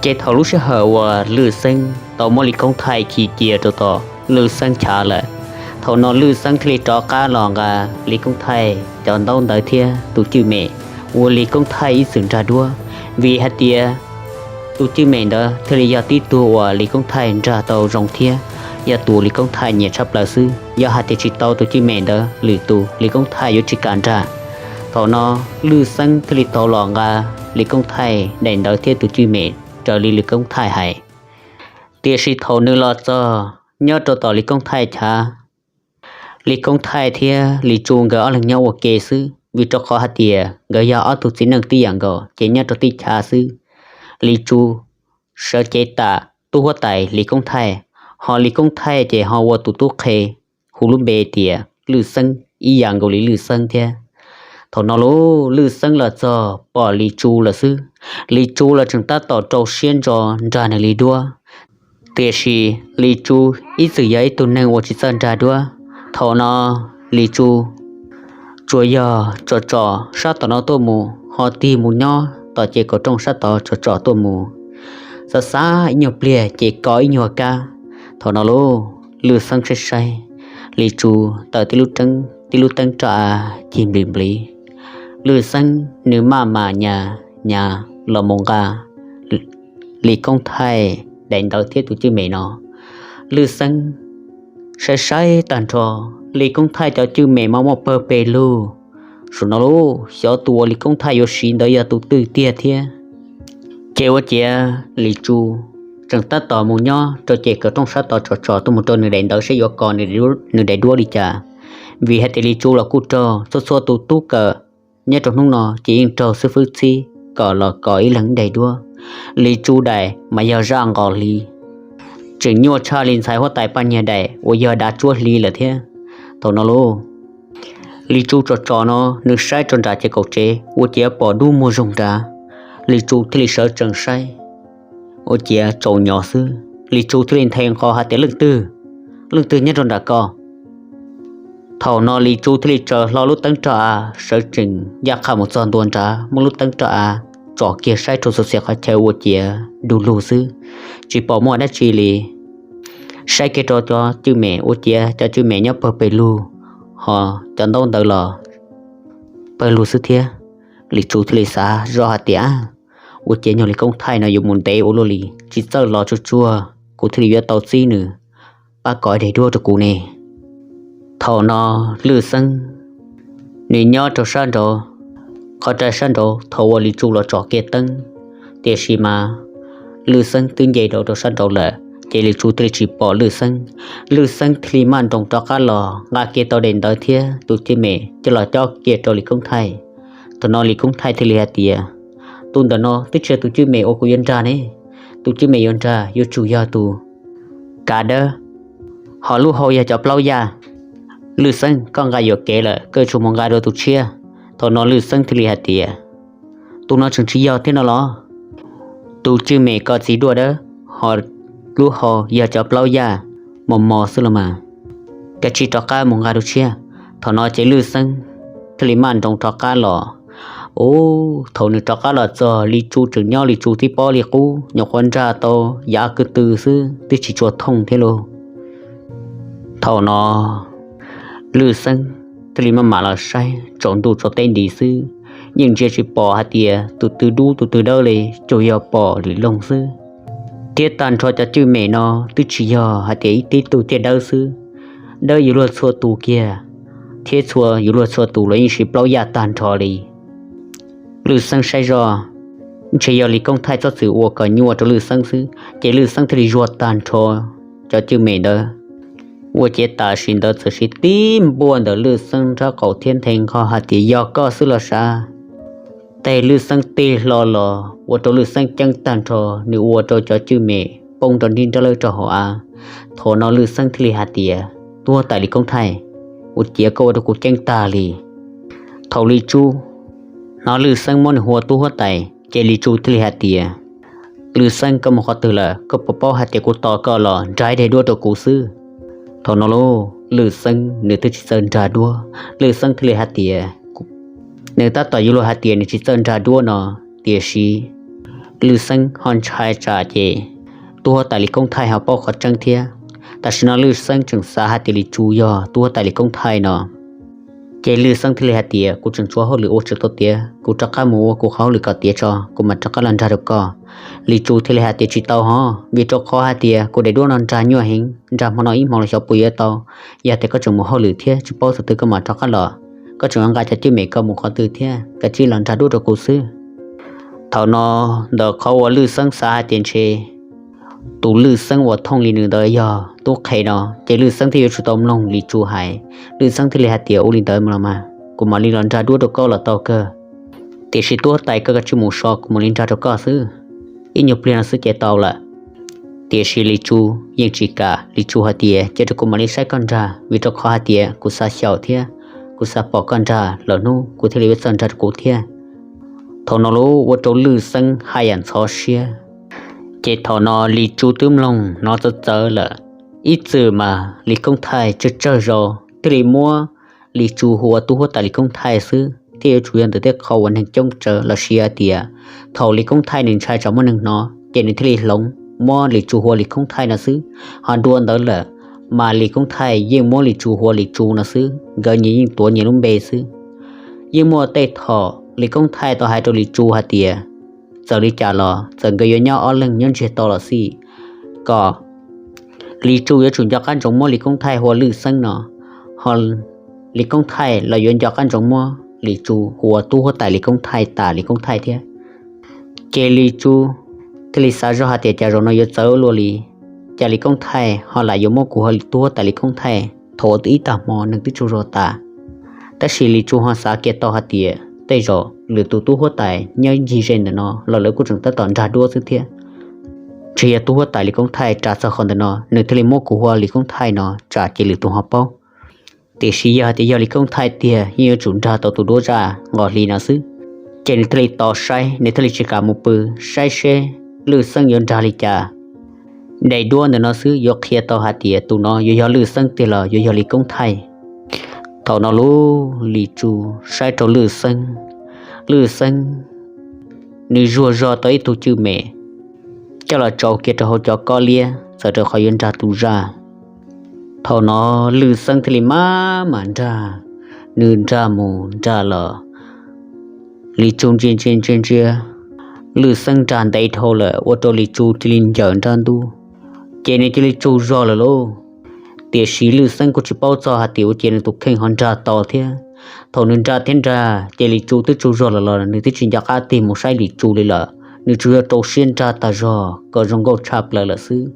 Ces thaum lub sij hawm uas Lwj Xeeb tau muab Lis Koob Thaij khi cia rau tom Lwj Xeeb chav lawm, thaum no Lwj Xeeb thiaj li rov qab los nqa Lis Koob Thaij cov ntaub ntawv thiab tus cwj mem uas Lis Koob Thaij ib txwm nrag duab, vim hais tias tus cwj mem ntawd thiaj li yog tib tug uas Lis Koob Thaij nrag tau zoo thiab yog tus Lis Koob Thaij nyiam tshaj plaws xwb. Yog hais tias tsis tau tus cwj mem ntawd lwm tus Lis Koob Thaij yuav tsis kam nrag. Thaum no Lwj Xeeb thiaj li tau los nqa Lis Koob Thaij daim ntawv thiab tus cwj mem raws li Lis Koob Thaij hais. Tiam sis thaum nws los txog nyob rau tom Lis Koob Thaij chav, Lis Koob Thaij thiab Lis Tsu nkawd ob leeg nyob ua ke xwb, vim rau qhov hais tias nkawd yog ob tug txiv neej tib yam nkaus ces nyob rau tib chav xwb. Lis Tsu sawv cev tam tub huab tais Lis Koob Thaij, ho Lis Koob Thaij ces ho ua tus tub qhe hu lub npe tias Lwj Xeeb ib yam nkaus li Lwj Xeeb thiab. Thaum no lub Lwj Xeeb los txog pom Lis Tsu lawm xwb, Lis Tsu los tseem tab tom rau siab ntso nrag nws li duab. Tiam sis Lis Tsu ib txwm yog ib tug neeg uas tsis txawj nrag duab. Thaum no Lis Tsu tsuas yog tsom tsom sab tom no tuaj mus ho tig mus nyob tom ces kaum rooj sab tod tsom tsom tuaj mus, xav xav ib nyuag pliag ces kov ib nyuag kab. Thaum no lub Lwj Xeeb saib saib Lis Tsu tawm tib lub teeb roj av cig nplis npliv. Lwj Xeeb nws maj mam nyas nyas los mus nqa Lis Koob Thaij daim ntawv thiab tus cwj mem no. Lwj Xeeb saib saib tag nrho Lis Koob Thaij cov cwj mem mas muaj pawg pes lug, saum no lub xyov tus uas Lis Koob Thaij yuav siv ntawd yog tus twg tiag thiab. Ces ua ciav Lis Tsu tseem tab tom mus nyob rau ces kaum rooj sab tod tsom tsom tuaj mus rau nws daim ntawv saib yuav kov nws daim duab li cas, vim hais tias Lis Tsu los kuj raug txhua txhua tus tub kawm nyob rau hnub no ces yeej raug xib fwb txhib kom los kov ib leeg daim duab. Lis Tsu daim mas yog zaj nqos hli, tseem nyuaj tshaj li ntxhais huab tais Paj Nyiag daim uas yog dav tsuab hli lawm thiab. Thaum no lub Lis Tsu tsom tsom no nws saib rau nram ces kaum tsev ua ciav pom dub muag zoog nrad. Lis Tsu thiaj li sawv tsees saib, ua ciav tsaus nyos xwb. Lis Tsu thiaj li nthe nqos hais tias, Leej twg? Leej twg nyob rau nram ko? Thaum no Lis Tsu thiaj li tsaws hlo lub teeb roj av sawv tsees ncaj qha mus txog ntua nrad, muab lub teeb roj av tsom kiag saib rau txhua txhia qhov chaw ua ciav du lug xwb, tsis pom muaj dab tsi li. Saib kiag rau cov cwj mem ua ciav cov cwj mem nyob pawg pes lug, ho cov ntaub ntawv los pawg lug xwb thiab. Lis Tsu thiaj li xav zoj hais tias, Ua ciav nyuag Lis Koob Thaij no yuav mus ntev ua luaj li, tsis txawj los tsuag tsuag kuv thiaj li yuav tau txib nws pab kov daim duab rau kuv ne. Thaum no Lwj Xeeb nws nyob rau sab nraud, qhov rai sab nraud thaum uas Lis Tsu los tsom kiag teeb, tiam sis mas Lwj Xeeb twb nce rau rau sab nraud lawm ces Lis Tsu thiaj li tsis pom Lwj Xeeb. Lwj Xeeb thiaj li maj nroos rov qab los nqa kiag tau daim ntawv thiab tus cwj mem coj los cob kiag rau Lis Koob Thaij. Thaum no Lis Koob Thaij thiaj li hais tias, Tus ntawm no twb tsis yog tus cwj mem uas kuv yuav nrag ne. Tus cwj mem yuav nrag yuav tsum yog tus kav dawb, ho lub hau yog cov plaub yaj. Lwj Xeeb, koj nqa yuam kev lawm, koj yuav tsum mus nqa dua tus tshiab. Thaum no Lwj Xeeb thiaj li hais tias, Tus no tseem tsis yog thiab no los? Tus cwj mem ko txiv duaj dawb, ho lub hau yog cov plaub yaj mos mos xwb los mas. Kav tsij rov qab mus nqa dua tshiab. Thaum no ces Lwj Xeeb thiaj li maj nroos rov qab los. Ub, thaum nws rov qab los txog Lis Tsu tseem nyob Lis Tsu tib pob li qub, nyuam qhuav nrag tau yav kwv tw xwb twb tsis tshua thooj thiab lauj. Thaum no Lwj Xeeb thiaj li maj mam los saib tsaus ntuj tsaus teb nti xwb, yeej ntsia tsis pom hais tias tus twg dub tus twg dawb li, tsuas yog pom lwm loog xwb. Thiab tag nrho cov cwj mem no twb tsis yog hais tias ib tib tug tiag dawb xwb, dawb yuav luag txhua tus kiag, thiab txhua yuav luag txhua tus los yeej siv plaub yaj tag nrho li. Lwj Xeeb saib zoj, ntshe yog Lis Koob Thaij txhob txwm ua kom nyuaj rau Lwj Xeeb xwb, ces Lwj Xeeb thiaj li zuag tag nrho cov cwj mem ntawd. Ua ciav tam sim ntawd txawm siv tib npuaj ntawm Lwj Xeeb nrab qaum thiab nthe nqho hais tias, Yog koj xwb los sav. Tej Lwj Xeeb tig hlo los ua rau Lwj Xeeb ceeb tag nrho, nws ua rau cov cwj mem poob rau nrib nrab lawb rau hauv av. Thaum no Lwj Xeeb thiaj li hais tias, Tub huab tais Lis Koob Thaij, ua ciav koj ua rau kuv ceeb tag li. Thaum Lis Tsu hnov Lwj Xeeb muab nws hu ua tub huab tais ces Lis Tsu thiaj li hais tias, Lwj Xeeb, koj mus qhov twg lawm? Koj puas paub hais tias kuv tos koj los nrag daim duab rau kuv xwb? Thaum no lauj, Lwj Xeeb nws twb tsis txawj nrag duab, Lwj Xeeb thiaj li hais tias, nws tab tom yuav luag hais tias nws tsis txawj nrag duab no, tiam sis Lwj Xeeb ho ntshai tsam ces tub huab tais Lis Koob Thaij ho paub qhov tseeb thiab. Tam sim no Lwj Xeeb tseem xav hais tias Lis Tsu yog tub huab tais Lis Koob Thaij no. Ces Lwj Xeeb thiaj li hais tias, kuv tseem tshuav hauj lwm ua tsis tau tiav, kuv rov qab mus ua kuv qhov hauj lwm kom tiav tso, kuv mam rov qab los nrag rau koj. Lis Tsu thiaj li hais tias, tsis tau hov, vim rau qhov hais tias kuv daim duab no nrag nyuaj heev, nrag hmo no ib hmo los xyov puas yuav tau. Yog tias koj tseem mus hauj lwm thiab tsis paub thaum twg koj mam rov qab los, koj tseem yuav nqa cov cwj mem koj mus qhov twg thiab, kav tsij los nrag duab rau kuv xwb. Thaum no ntawm qhov uas Lwj Xeeb xav hais tias ntshe tus Lwj Xeeb uas thooj li nws ntawd yog tub qhe no, ces Lwj Xeeb thiaj yuav tsum tau mloog Lis Tsu hais. Lwj Xeeb thiaj li hais tias, ua li ntawd los mas kuv mam li los nrag duab rau koj los tau kawg. Tiam sis tub huab tais koj kav tsij mus so, kuv mam li nrag rau koj xwb. Ib nyuag pliag no xwb ces tau lawm. Tiam sis Lis Tsu yeej tsis kam, Lis Tsu hais tias, cia rau kuv mam li saib koj nrag, vim rau qhov hais tias kuv xav xyaum thiab kuv xav pom koj nrag lawm hnub kuv thiaj li yuav txawj nrag rau kuv thiab. Thaum no los ua rau Lwj Xeeb haj yam ntxhov siab. Ces thaum no Lis Tsu twb mloog hnov txawv txawv lawm. Ib txwm mas Lis Koob Thaij tsawg tsawg zaus thiaj li muab Lis Tsu hu ua tub huab tais Lis Koob Thaij xwb, thiaj yuav tsum yog ntawm tej qho uas neeg coob tsawv los sis hais tias thaum Lis Koob Thaij nws ntshai tsam muaj neeg hnov ces nws thiaj li hloov muab Lis Tsu hu ua Lis Koob Thaij no xwb. Ho dua ntawd lawm mas Lis Koob Thaij yeej muab Lis Tsu hu ua Lis Tsu no xwb, nkawd nyias yeej tuav nyias lub npe xwb. Yeej muaj tej thaum Lis Koob Thaij tau hais rau Lis Tsu hais tias txawm li cas los txawm nkawd yuav nyob ob leeg nyob ntsiag to los xij, kom Lis Tsu yuav tsum nco qab ntsoov muab Lis Koob Thaij hu ua Lwj Xeeb no, ho Lis Koob Thaij los yuav nco qab ntsoov muab Lis Tsu hu ua tub huab tais Lis Koob Thaij tas Lis Koob Thaij thiab. Ces Lis Tsu thiaj li xav zoj hais tias cas zaum no yuav txawv luaj li, cas Lis Koob Thaij ho lam yuav muab kuv hu ua tub huab tais Lis Koob Thaij thaum uas ib tag hmo neeg twb tsaug zog tas. Tab sis Lis Tsu ho xav kiag tau hais tias tej zaum lwm tus tub huab tais nyob ncig ze ntawm no los lawv kuj tseem tab tom nrag duab xwb thiab. Ntshe yog tub huab tais Lis Koob Thaij ras txog qhov ntawm no nws thiaj li muab kuv hu ua Lis Koob Thaij no tsam ces lwm tus ho paub. Tiam sis yog hais tias yog Lis Koob Thaij tiag yeej yuav tsum nrag tau tus duab zaj nqos hli no xwb. Ces nws thiaj li tos saib, nws thiaj li tsis kam mus pw, saib seb Lwj Xeeb yuav nrag li cas. Daim duab ntawm no xwb yuav qhia tau hais tias tus no yuav yog Lwj Xeeb tiag los yuav yog Lis Koob Thaij. Thaum no lub Lis Tsu saib rau Lwj Xeeb, Lwj Xeeb nws zuag zog tau ib tug cwj mem coj los tsau kiag rau hauv cov kob liab txawm rau qhov yuav nrag tus zaj. Thaum no Lwj Xeeb thiaj li maj mam nrag, nws nrag mus nrag los, Lis Tsu ntsia ntsia ntsia ntsia, Lwj Xeeb nrag ntev dhau lawm ua rau Lis Tsu cia li ncaws nrab ntub, ces nws cia li tsaug zog lawm lauj. Tiam sis Lwj Xeeb kuj tsis paub txog hais tias ua ciav nws tus kheej ho nrag tau thiab. Thaum nws nrag thiab nrag ces Lis Tsu twb tsaug zog lawm los nws twb tsis nco qab tig mus saib Lis Tsu li lawm, nws tsuas yog rau siab nrag tag zog kom zoo nkauj tshaj plaws lawm xwb.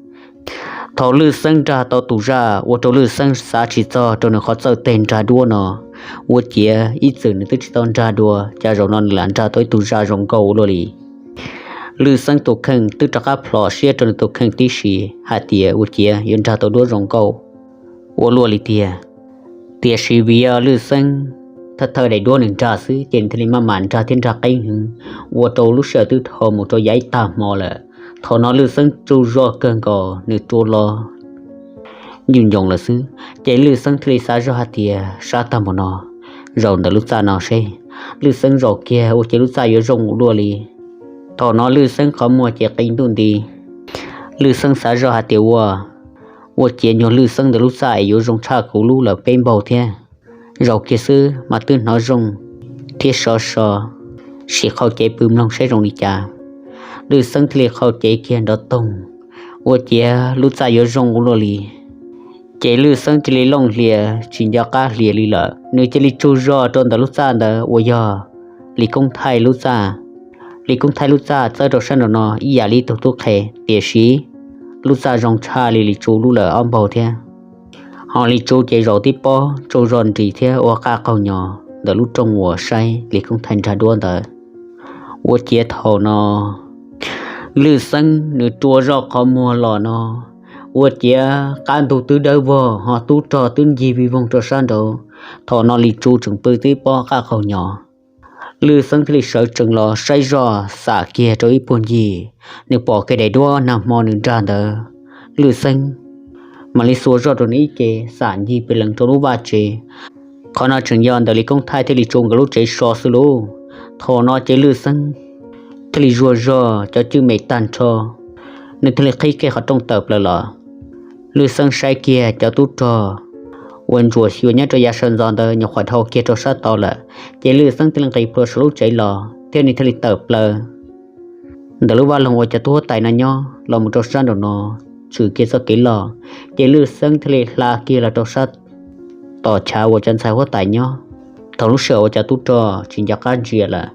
Thaum Lwj Xeeb nrag tau tus zaj ua rau Lwj Xeeb xav tsis txog rau nws qhov txawj teg nrag duab no, ua ciav ib txwm nws twb tsis tau nrag dua, cas zaum no nws lam nrag tau ib tug zaj zoo nkauj ua luaj li. Lwj Xeeb tus kheej twb rov qab plhom siab rau nws tus kheej tib si hais tias ua ciav yuav nrag tau duab zoo nkauj ua luaj li tiag. Tiam sis vim yog Lwj Xeeb thawj thawj daim duab nws nrag xwb ces nws thiaj li maj mam nrag thiab nrag qeeb heev, ua rau lub sij hawm twb dhau mus rau yav ib tag hmo lawm. Thaum no Lwj Xeeb tsaug zog kawg nkaus, nws rua los nyuj ncoos lawm xwb. Ces Lwj Xeeb thiaj li xav zoj hais tias sab tag mus no, zaum ntawm lub txaj no seb. Lwj Xeeb zaum kiag ua ciav lub txaj yuav zoo ua luaj li. Thaum no Lwj Xeeb qhov muag ces qi ntuj nti. Lwj Xeeb xav zoj hais tias ua, ua ciav nyuag Lwj Xeeb ntawm lub txaj es yuav zoo tshaj kuv lub lawm peb npaug thiab. Zaum kiag xwb mas twb hnov zoo thiab sov so, sim qhau cev pw mloog saib zoo li cas. Lwj Xeeb thiaj li qhau cev kiag nrov toog, ua ciav lub txaj yuav zoo ua luaj li. Ces Lwj Xeeb cia li looj hlias tsis nco qab hlias li lawm, nws cia li tsaug zog rau ntawm lub txaj ntawd uas yog Lis Koob Thaij lub txaj. Lis Koob Thaij lub txaj txawb rau sab nraum no ib yam li tug tub qhe, tiam sis lub txaj zoo tshaj li Lis Tsu lub lawm ob npaug thiab. Ho Lis Tsu ces zaum tib pob tsaug zog nris thiab ua qaj qaug nyos ntawm lub rooj uas saib Lis Koob Thaij nrag duab ntawd. Ua ciav thaum no Lwj Xeeb nws rua zoj qhov muag los no, ua ciav qab ntug twb dawb vog ho tub rog twb ncig vij voog rau sab nraud. Thaum no Lis Tsu tseem pw tib pob qaj qaug nyos. Lwj Xeeb thiaj li sawv tsees los saib zoj xam kiag rau ib puag ncig, nws pom kiag daim duab nag hmo nws nrag ntawd. Lwj Xeeb mam li xuas zoj rau nws ib ce xam ncig pes lees rau lub vaj tsev. Qhov no tseem yog ntawm Lis Koob Thaij thiab Lis Tsu nkawd lub tsev so xwb lauj. Thaum no ces Lwj Xeeb thiaj li zuag zog cov cwj mem tag nrho, nws thiaj li qhib kiag qhov rooj tawm plaws los. Lwj Xeeb saib kiag cov tub rog uas ntsuam xyuas nyob rau yav sawv ntxov ntawd nyuam qhuav dhau kiag rau sab tod lawm, ces Lwj Xeeb thiaj li nqis plhuav saum lub tsev los thiab nws thiaj li tawm plaws ntawm lub vaj loog uas cov tub huab tais no nyob los mus rau sab nraum no, tshwm kiag txoj kev los, ces Lwj Xeeb thiaj li hla kiag los rau sab tom chav uas cov ntxhais huab tais nyob. Thaum lub sij hawm uas cov tub rog tsis nco qab ntsia lawm,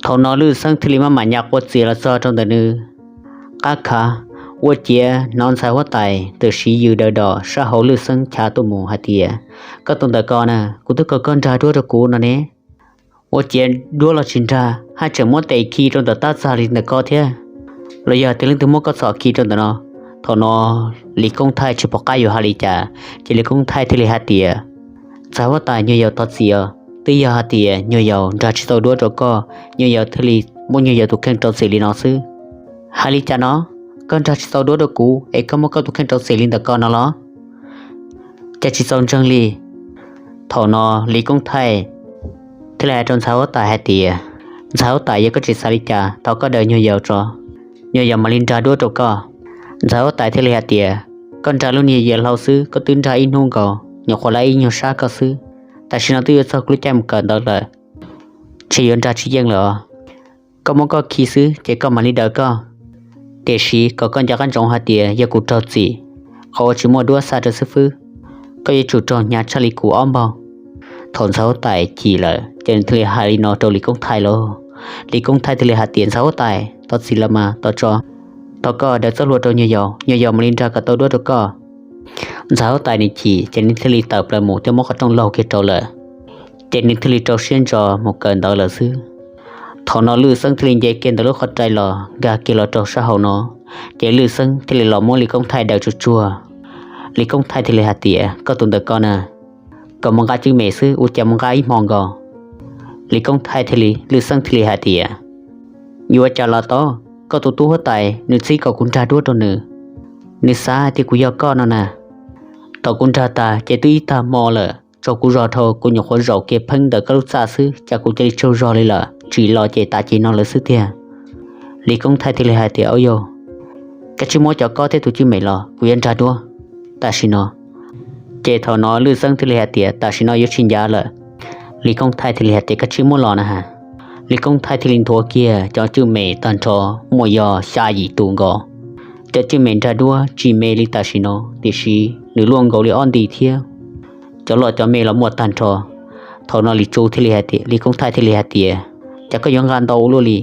thaum no Lwj Xeeb thiaj li maj mam nyas quav txias los txog rau ntawm nws qab khav, ua ciav hnov ntxhais huab tais tam sim yws daws dos sab hauv Lwj Xeeb chav tuaj mus hais tias, Koj tus ntawm ko na, kuv twb kom koj nrag duab rau kuv no ne. Ua ciav duab los tsis nrag, haj tseem muab tes khi rau ntawm tab txag li ntawm ko thiab, los yog tias leej twg muab koj txhom khi rau ntawm no? Thaum no Lis Koob Thaij tsis pom qab yuav hais li cas, ces Lis Koob Thaij thiaj li hais tias, Ntxhais huab tais, nyuag yaus thov txim os, twb yog hais tias nyuag yaus nrag tsis tau duab rau koj, nyuag yaus thiaj li muab nyuag yaus tus kheej rau txim li no xwb. Hais li cas no? Koj nrag tsis tau duab rau kuv es koj muab koj tus kheej rau txim li ntawm ko no los? Cas tsis txaus ntseeg li. Thaum no Lis Koob Thaij thiaj li hais rau ntxhais huab tais hais tias, Ntxhais huab tais, yog koj tsis xav li cas, thov koj daws nyuag yaus tso, nyuag yaus mam li nrag duab rau koj. Ntxhais huab tais thiaj li hais tias, Koj nrag lub niag yias hlau xwb, koj twb nrag ib hnub nkaus, nyuam qhuav lawv ib nyuag sab koj xwb, tam sim no twb yuav txog kuv lub caij mus kawm ntawv lawm, ntshe yuav nrag tsis yeej lawm os. Koj muab koj khi xwb ces koj mam li daws koj, tiam sis kom koj nco qab ntsoov hais tias yog kuv raug txim, qhov uas tsis muaj duab xa rau xib fwb, koj yuav tsum raug hnyav tshaj li kuv ob npaug. Thaum ntxhais huab tais chim lawm ces nws thiaj li hais li no rau Lis Koob Thaij lauj. Lis Koob Thaij thiaj li hais tias, Ntxhais huab tais, thov txim lawm mas, thov tso, thov koj daws txoj hlua rau nyuag yaus, nyuag yaus mam li nrag kom tau duab rau koj. Ntxhais huab tais nws chim ces nws thiaj li tawm plaws mus thiab muab qhov rooj laug kiag rau lawm, ces nws thiaj li rau siab ntso mus kawm ntawv lawm xwb. Thaum no Lwj Xeeb thiaj li nce kiag ntawm lub qhov rai los nkag kiag los rau sab hauv no, ces Lwj Xeeb thiaj li los muab Lis Koob Thaij daws tsuag tsuag. Lis Koob Thaij thiaj li hais tias, Koj tus ntawm ko na, koj mus nqa tswj mem xwb, ua cas mus nqa ib hmo nkaus? Lis Koob Thaij thiaj li, Lwj Xeeb thiaj li hais tias, Yuav ua cas los tau, koj tus tub huab tais nws txib kom kuv nrag duab rau nws, nws xav hais tias kuv yog koj no na. Thaum kuv nrag tas ces twb ib tag hmo lawm, tsaug kuv zog dhau, kuv nyuam qhuav zaum kiag pheeb ntawm koj lub txaj xwb, cas kuv cia li tsaug zog li lawm, tsim los ces tas ces no lawm xwb tiag. Lis Koob Thaij thiaj li hais tias, Au yau, koj tsis muab cov kob thiab tus tswj mem los kuv yuav nrag duab tam sim no. Ces thaum no Lwj Xeeb thiaj li hais tias, Tam sim no yuav tsis ncav lawm. Lis Koob Thaij thiaj li hais tias, Koj tsis muab los na has. Lis Koob Thaij thiaj li nthuav kiag cov tswj mem tag nrho, muaj yog xya yim tus nkaus. Cov tswj mem nrag duab tsis me li tam sim no, tiam sis nws luaj nkaus li ob nti thiab. Cov loj cov me los muaj tag nrho. Thaum no Lis Tsu thiaj li hais tias, Lis Koob Thaij thiaj li hais tias, Cas koj yuav nqa ntau ua luaj li?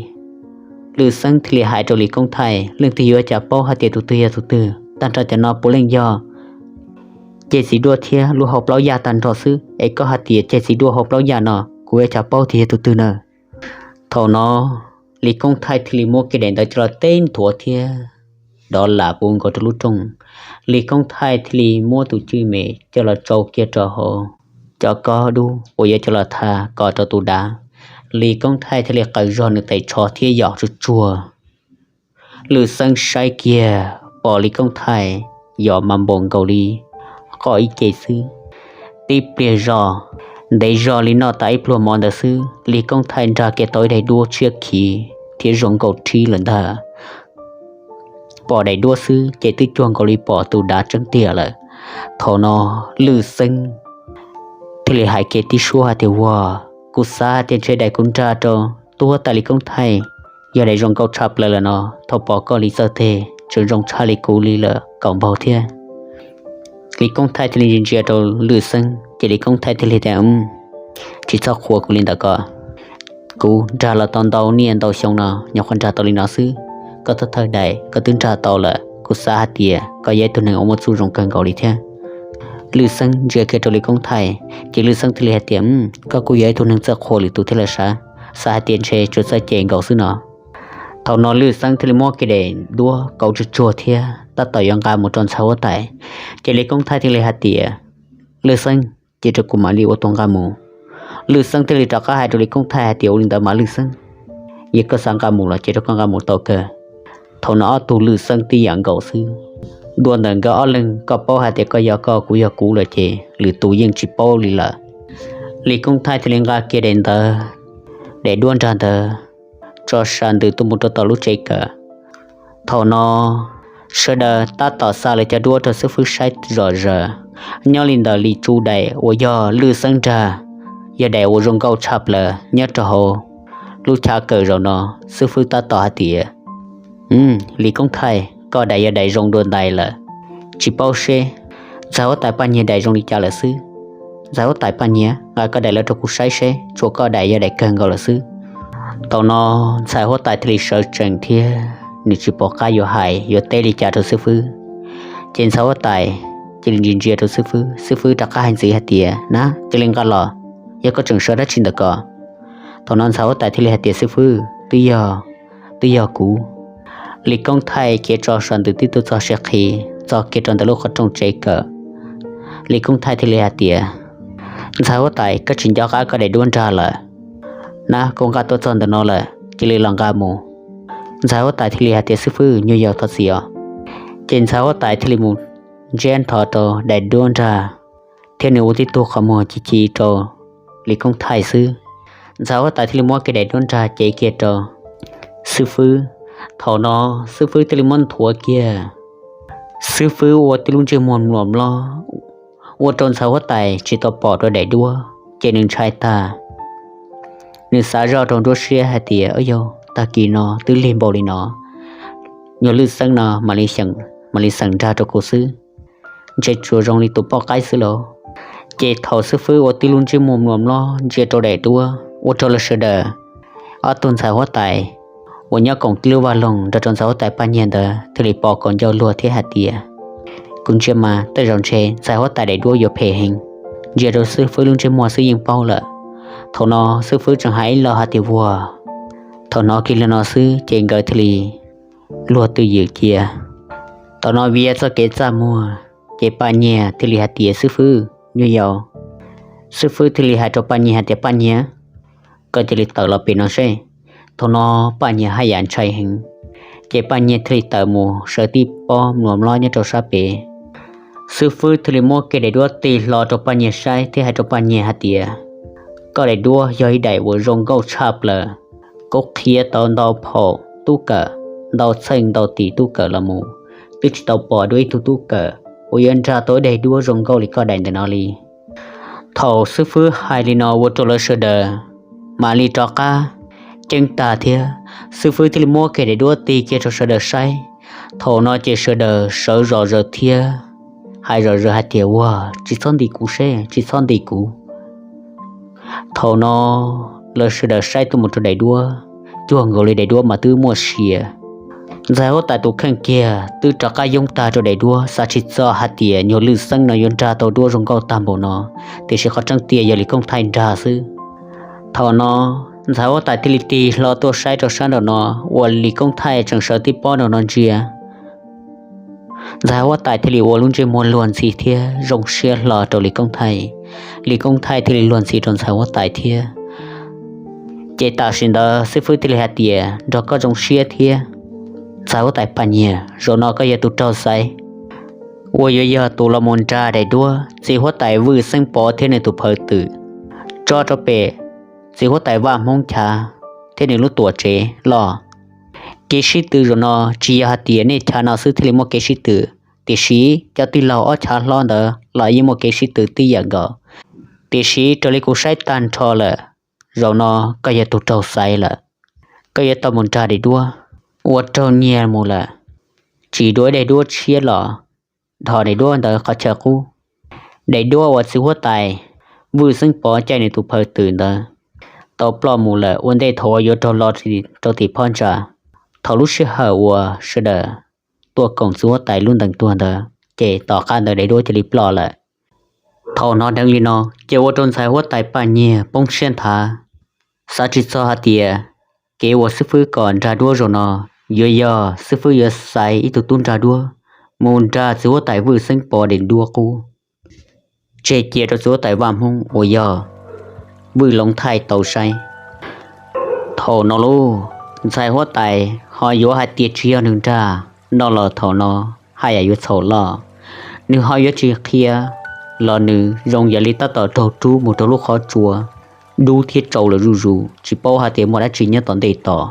Lwj Xeeb thiaj li hais rau Lis Koob Thaij, Leej twg yuav cas paub hais tias tus twg yog tus twg, tag nrho cov no puav leej yog ceg txiv duaj thiab lub hau plaub yaj tag nrho xwb, es koj hais tias ceg txiv duaj hau plaub yaj no, kuv yuav cas paub tias yog tus twg na. Thaum no Lis Koob Thaij thiaj li muab kiag daim ntawv coj los teb nthuav thiab dov lam puv nkaus rau lub rooj. Lis Koob Thaij thiaj li muab tus tswj mem coj los tsau kiag rau hauv cov kob dub uas yuav coj los tha kom rau tus dav. Lis Koob Thaij thiaj li qaws zog nws tes tsho thiab yos tsuag tsuag. Lwj Xeeb saib kiag pom Lis Koob Thaij yos mas npaum nkaus li qoj ib ce xwb. Tib pliag zog, ntev zog li noj tas ib pluag mov ntawd xwb, Lis Koob Thaij nrag kiag tau ib daim duab tshiab khiv thiab zoo nkauj rhib lawm ntag. Pom daim duab xwb ces twb cuag nkaus li pom tus dav tseeb tiag lawm. Thaum no Lwj Xeeb thiaj li hais kiag tib suab hais tias, Ua, kuv xav hais tias ntshe daim kuv nrag rau tub huab tais Lis Koob Thaij yog daim zoo nkauj tshaj plaws lawm no. Thaum pom koj li txawj teg tseem zoo tshaj li kuv li lawm kaum npaug thiab. Lis Koob Thaij thiaj li ntsia ntsia rau Lwj Xeeb ces Lis Koob Thaij thiaj li tias, Tsis txhob qhuas kuv li ntawm ko. Kuv nrag los tau ntau niaj ntau xyoo no, nyuam qhuav nrag tau li no xwb. Koj thawj thawj daim koj twb nrag tau lawm, kuv xav hais tias koj yog ib tug neeg uas muaj txuj zoo kawg nkaus li thiab. Lwj Xeeb ntsia kiag rau Lis Koob Thaij ces Lwj Xeeb thiaj li hais tias, Koj kuj yog ib tug neeg txawj qhuas lwm tus thiab lawm sav. Xav hais tias ntshe tsuas txawj cem nkaus xwb no. Thaum no Lwj Xeeb thiaj li muab kiag daim duab kauv tsuag tsuag thiab tab tom yuav nqa mus rau ntxhais huab tais, ces Lis Koob Thaij thiaj li hais tias, Lwj Xeeb, cia rau kuv mam li ua tus nqa mus. Lwj Xeeb thiaj li rov qab hais rau Lis Koob Thaij hais tias, Ua li ntawd mas Lwj Xeeb, yog koj xav nqa mus los cia rau koj nqa mus tau kawg. Thaum no ob tug Lwj Xeeb tib yam nkaus xwb. Dua ntawm nkawd ob leeg, koj paub hais tias koj yog koj, kuv yog kuv lawm ces lwm tus yeej tsis paub li lawm. Lis Koob Thaij thiaj li nqa kiag daim ntawv, daim duab nrag ntawd tso sas ntws tuaj mus rau tom lub tsev kawm. Thaum no sawv daws tab tom xa lawv cov duab rau xib fwb saib zom zaws. Nyob li ntawm Lis Tsu Daim uas yog Lwj Xeeb nrag, yog daim uas zoo nkauj tshaj plaws nyob rau hauv lub chav kawm zaum no. Xib fwb tab tom hais tias, Lis Koob Thaij, koj daim yog daim zoo dua ntais lawm. Tsis paub seb ntxhais huab tais Paj Nyiag daim zoo li cas lawm xwb. Ntxhais huab tais Paj Nyiag, nqa koj daim los rau kuv saib seb, tshuav koj daim yog daim kawg nkaus lawm xwb. Thaum no ntxhais huab tais thiaj li sawv tsees thiab nws tsis pom qab yuav hais yuav teb li cas rau xib fwb. Ces ntxhais huab tais cia li ntsia ntsia rau xib fwb, xib fwb rov qab hais ntxiv hais tias, Na, cia li nqa los, yog koj tseem sawv dab tsi ntawm ko? Thaum no ntxhais huab tais thiaj li hais tias, Xib fwb, twb yog, twb yog kuv. Lis Koob Thaij khiav tso sas ntws tib tug txog siav qhi, txog kiag rau ntawm lub qhov rooj tsev kawm. Lis Koob Thaij thiaj li hais tias, Ntxhais huab tais, koj tsis nco qab koj daim duab nrag lawm. Na, kuv nqa tuaj txog ntawm no lawm, cia li los nqa mus. Ntxhais huab tais thiaj li hais tias, Xib fwb, nyuag yaus thov txim os. Ces ntxhais huab tais thiaj li mus ntsiab nrho rau daim duab nrag, thiab nws ua tib tug qhov muag ci ci rau Lis Koob Thaij xwb. Ntxhais huab tais thiaj li muab kiag daim duab nrag cev kiag rau xib fwb. Thaum no xib fwb thiaj li muab nthuav kiag. Xib fwb ua tib lub ntsej muag mluas mlob, ua rau ntxhais huab tais tsis tau pom rau daim duab, ces nws ntshai tag. Nws xav zoj rau nruab siab hais tias, Ub yau, tag kis no twb lig npaum li no, nyuag Lwj Xeeb no mam li xeem nrag rau kuv xwb, ntshe tsuas zoo li tus poj qaib xwb lauj. Ces thaum xib fwb ua tib lub ntsej muag mluas mlob ntsia rau daim duab, ua rau lawv sawv daws, ob tug ntxhais huab tais uas nyob koom tib lub vaj loog nrog rau ntxhais huab tais Paj Nyiag ntawd thiaj li pom kom ncauj luag thiab hais tias, Kuv ntsia mas tej zaum ntshe ntxhais huab tais daim duab yuav phem heev. Ntsia rau xib fwb lub ntsej muag xwb yeej paub lawm. Thaum no xib fwb tseem hais ib lo hais tias, Vuag. Thaum hnov kiag li no xwb ces nkawd thiaj li luag twj ywm cia. Thaum no vim yog txoj kev txaj muag, ces Paj Nyiag thiaj li hais tias, Xib fwb, nyuag yaus. Xib fwb thiaj li hais rau Paj Nyiag hais tias, Paj Nyiag, koj cia li tawm los pem no seb. Thaum no Paj Nyiag haj yam ntshai heev, ces Paj Nyiag thiaj li tawm mus sawv tib pob mluas mlob nyob rau sab pem. Xib fwb thiaj li muab kiag daim duab tig hlo rau Paj Nyiag saib thiab hais rau Paj Nyiag hais tias, Koj daim duab yog ib daim uas zoo nkauj tshaj plaws, kuv qhia tau ntau phaum tub kawm, ntau txheej ntau tis tub kawm los mus, twb tsis tau pom dua ib tug tub kawm uas yuav nrag tau ib daim duab zoo nkauj li koj daim ntawm no li. Thaum xib fwb hais li no ua rau lawv sawv daws mam li rov qab ceeb tag thiab, xib fwb thiaj li muab kiag daim duab tig kiag rau sawv daws saib. Thaum no ces sawv daws sawv zom zaws thiab hais zom zaws hais tias, Ua, tsis txhob ntim kuv seb, tsis txhob ntim kuv. Thaum no lawv sawv daws saib tuaj mus rau daim duab, cuag nkaus li daim duab mas twb muaj sia. Ntxhais huab tais tus kheej kiag twb rov qab yoob tag rau daim duab, xav tsis txog hais tias nyuag Lwj Xeeb no yuav nrag tau duab zoo nkauj tag npaum no, tiam sis qhov tseeb tiag yog Lis Koob Thaij nrag xwb. Thaum no ntxhais huab tais thiaj li tig hlo tuaj saib rau sab nraum no uas Lis Koob Thaij tseem sawv tib pob nraum no ntsia. Ntxhais huab tais thiaj li ua lub ntsej muag luag ntxhi thiab zoo siab hlo rau Lis Koob Thaij. Lis Koob Thaij thiaj li luag ntxhi rau ntxhais huab tais thiab. Ces tam sim ntawd xib fwb thiaj li hais tias, Nrog koj zoo siab thiab. Ntxhais huab tais Paj Nyiag, zaum no koj yog tus raug xaiv uas yuav yog tus los mus nrag daim duab txiv huab tais Vwj Xeeb Pov thiab nws tus phawj twm tso rau pem txiv huab tais Vaj Hmoob chav thiab nws lub tuam tsev loj. Kev sib tw zaum no tsis yog hais tias nej chav no xwb thiaj li muaj kev sib tw, tiam sis cov tij laug ob chav hlob ntawd los yeej muaj kev sib tw tib yam nkaus. Tiam sis raws li kuv saib tag nrho lawm, zaum no koj yog tus raug xaiv lawm, koj yuav tau mus nrag daim duab uas raug nyiag mus lawm. Tsim dua ib daim duab tshiab los dhos daim duab ntawd qhov chaw qub. Daim duab uas txiv huab tais Vwj Xeeb Pov caij nws tus phawj twm ntawd tau ploj mus lawm ua ntej thaum uas yuav raug lo rau tim phab ntsa. Thaum lub sij hawm uas sawv daws tuaj koom txiv huab tais lub ntees tuag ntawd, ces tom qab ntawd daim duab cia li ploj lawm. Thaum hnov dheev li no, ces ua rau ntxhais huab tais Paj Nyiag poob siab nthav, xav tsis txog hais tias kev uas xib fwb kom nrag duab zaum no yuav yog xib fwb yuav xaiv ib tug tub nrag duab mus nrag txiv huab tais Vwj Xeeb Pov daim duab qub, tseg cia rau txiv huab tais Vaj Hmoob uas yog Vwj Loov Thaij tau saib. Thaum no lauj, ntxhais huab tais ho yuav hais tias tsis yog nws nrag no los thaum no haj yam yuav txhaum loj. Nws ho yuav tsis qhia los nws zoo yam li tab tom raug rub mus rau lub qhov tsua dub thiab tsau lawm zuj zus, tsis paub hais tias muaj dab tsi nyob tom ntej tos.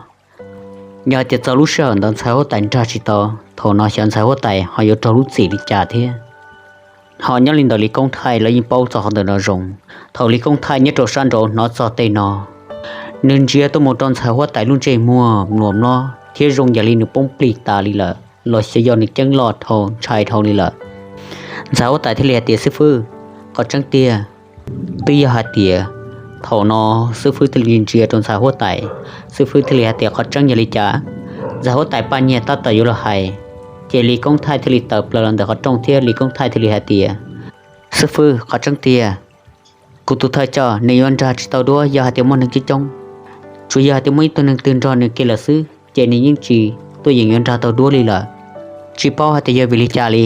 Yog hais tias txog lub sij hawm ntawd ntxhais huab tais nrag tsis tau, thaum no xyov ntxhais huab tais ho yuav raug lub txim li cas thiab. Ho nyob li ntawm Lis Koob Thaij lawv yeej paub txog qhov ntawm no zoo. Thaum Lis Koob Thaij nyob rau sab nraud hnov txog tej no, nws ntsia tuaj mus rau ntxhais huab tais lub ntsej muag mluas mlob thiab zoo yam li nws poob plig tas li lawm los xyov yog nws ceeb loj dhau ntshai dhau li lawm. Ntxhais huab tais thiaj li hais tias, xib fwb, qhov tseeb tiag, twb yog hais tias, thaum no xib fwb thiaj li ntsia rau ntxhais huab tais, xib fwb thiaj li hais tias, qhov tseeb yog li cas? Ntxhais huab tais Paj Nyiag tab tom yuav los hais, ces Lis Koob Thaij thiaj li tawm plaws los ntawm qhov rooj thiab Lis Koob Thaij thiaj li hais tias, xib fwb, qhov tseeb tiag, kuv tus thawj coj nws yuav nrag tsis tau duab yog hais tias muaj neeg coob coob. Tsuas yog hais tias muaj ib tug neeg twg nrog nws kiag lawm xwb ces nws yeej tsis tuaj yeem yuav nrag tau duab li lawm. Tsis paub hais tias yog vim li cas li,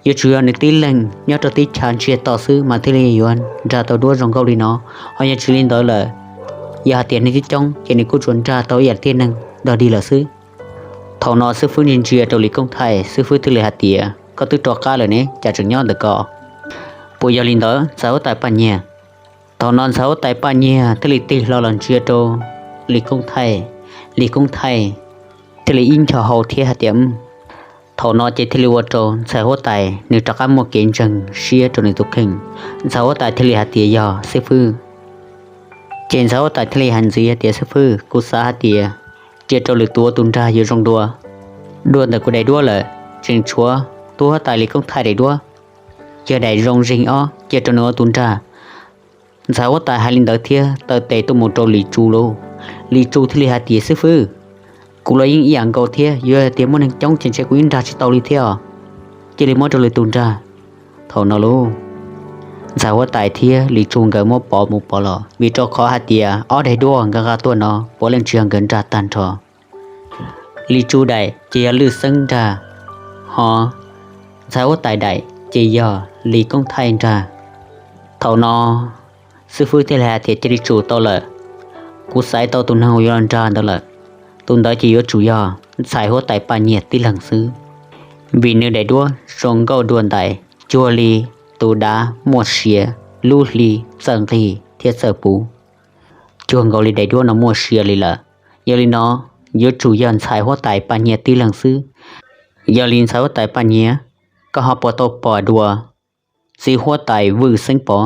yuav tsum yog nws tib leeg nyob rau teb chaws ntsiag to xwb mas thiaj li yuav nrag tau duab zoo nkauj li no. Ho yog tsis li ntawd lawm, yog hais tias neeg coob coob ces nws kuj tsuas nrag tau ib yam li tej neeg dog dig lawm xwb. Thaum no xib fwb ntsia ntsia rau Lis Koob Thaij, xib fwb thiaj li hais tias, koj twb rov qab lawm ne, cas tseem nyob ntawm ko? Puas yog li ntawd ntxhais huab tais Paj Nyiag? Thaum no ntxhais huab tais Paj Nyiag thiaj li tig hlo los ntsia rau Lis Koob Thaij, Lis Koob Thaij thiaj li ib nco hau thiab hais tias, thaum no ces thiaj li ua rau ntxhais huab tais nws rov qab muaj kev ntseeg siab rau nws tus kheej. Ntxhais huab tais thiaj li hais tias, yog xib fwb. Ces ntxhais huab tais thiaj li hais ntxiv hais tias, xib fwb, kuv xav hais tias cia rau lwm tus ua tus nrag yuav zoo dua. Dua ntawm kuv daim duab lawm, tseem tshuav tus huab tais Lis Koob Thaij daim duab, yog daim zoo zeeg ob, cia rau nws ua tus nrag. Ntxhais huab tais hais li ntawd thiab taw tes tuaj mus rau Lis Tsu lauj. Lis Tsu thiaj li hais tias, xib fwb, kuv los yeej ib yam nkaus thiab, yuav hais tias muaj neeg coob ces ntshe kuv yeej nrag tsis tau li thiab os. Cia li muab rau lwm tus nrag. Thaum no lauj, ntxhais huab tais thiab Lis Tsu nkawd muab pov mus pov los, vim rau qhov hais tias ob daim duab nkawd nqa tuaj no puav leej tsis yog nkawd nrag tag nrho. Lis Tsu daim ces yog Lwj Xeeb nrag, ho ntxhais huab tais daim ces yog Lis Koob Thaij nrag. Thaum no xib fwb thiaj li hais tias, cia li tsum tau lawm, kuv xaiv tau tus neeg uas yuav los nrag ntawd lawm. Tus ntawd ces yuav tsum yog ntxhais huab tais Paj Nyiag tib leeg xwb, vim nws daim duab zoo nkauj dua ntais, cuag li tus dav muaj sia, lub hli txawj nqig thiab txawj puv, cuag nkaus li daim duab no muaj sia li lawm. Yog li no, yuav tsum yog ntxhais huab tais Paj Nyiag tib leeg xwb. Yog li ntxhais huab tais Paj Nyiag, koj ho puas tau pom dua txiv huab tais Vwj Xeeb Pov?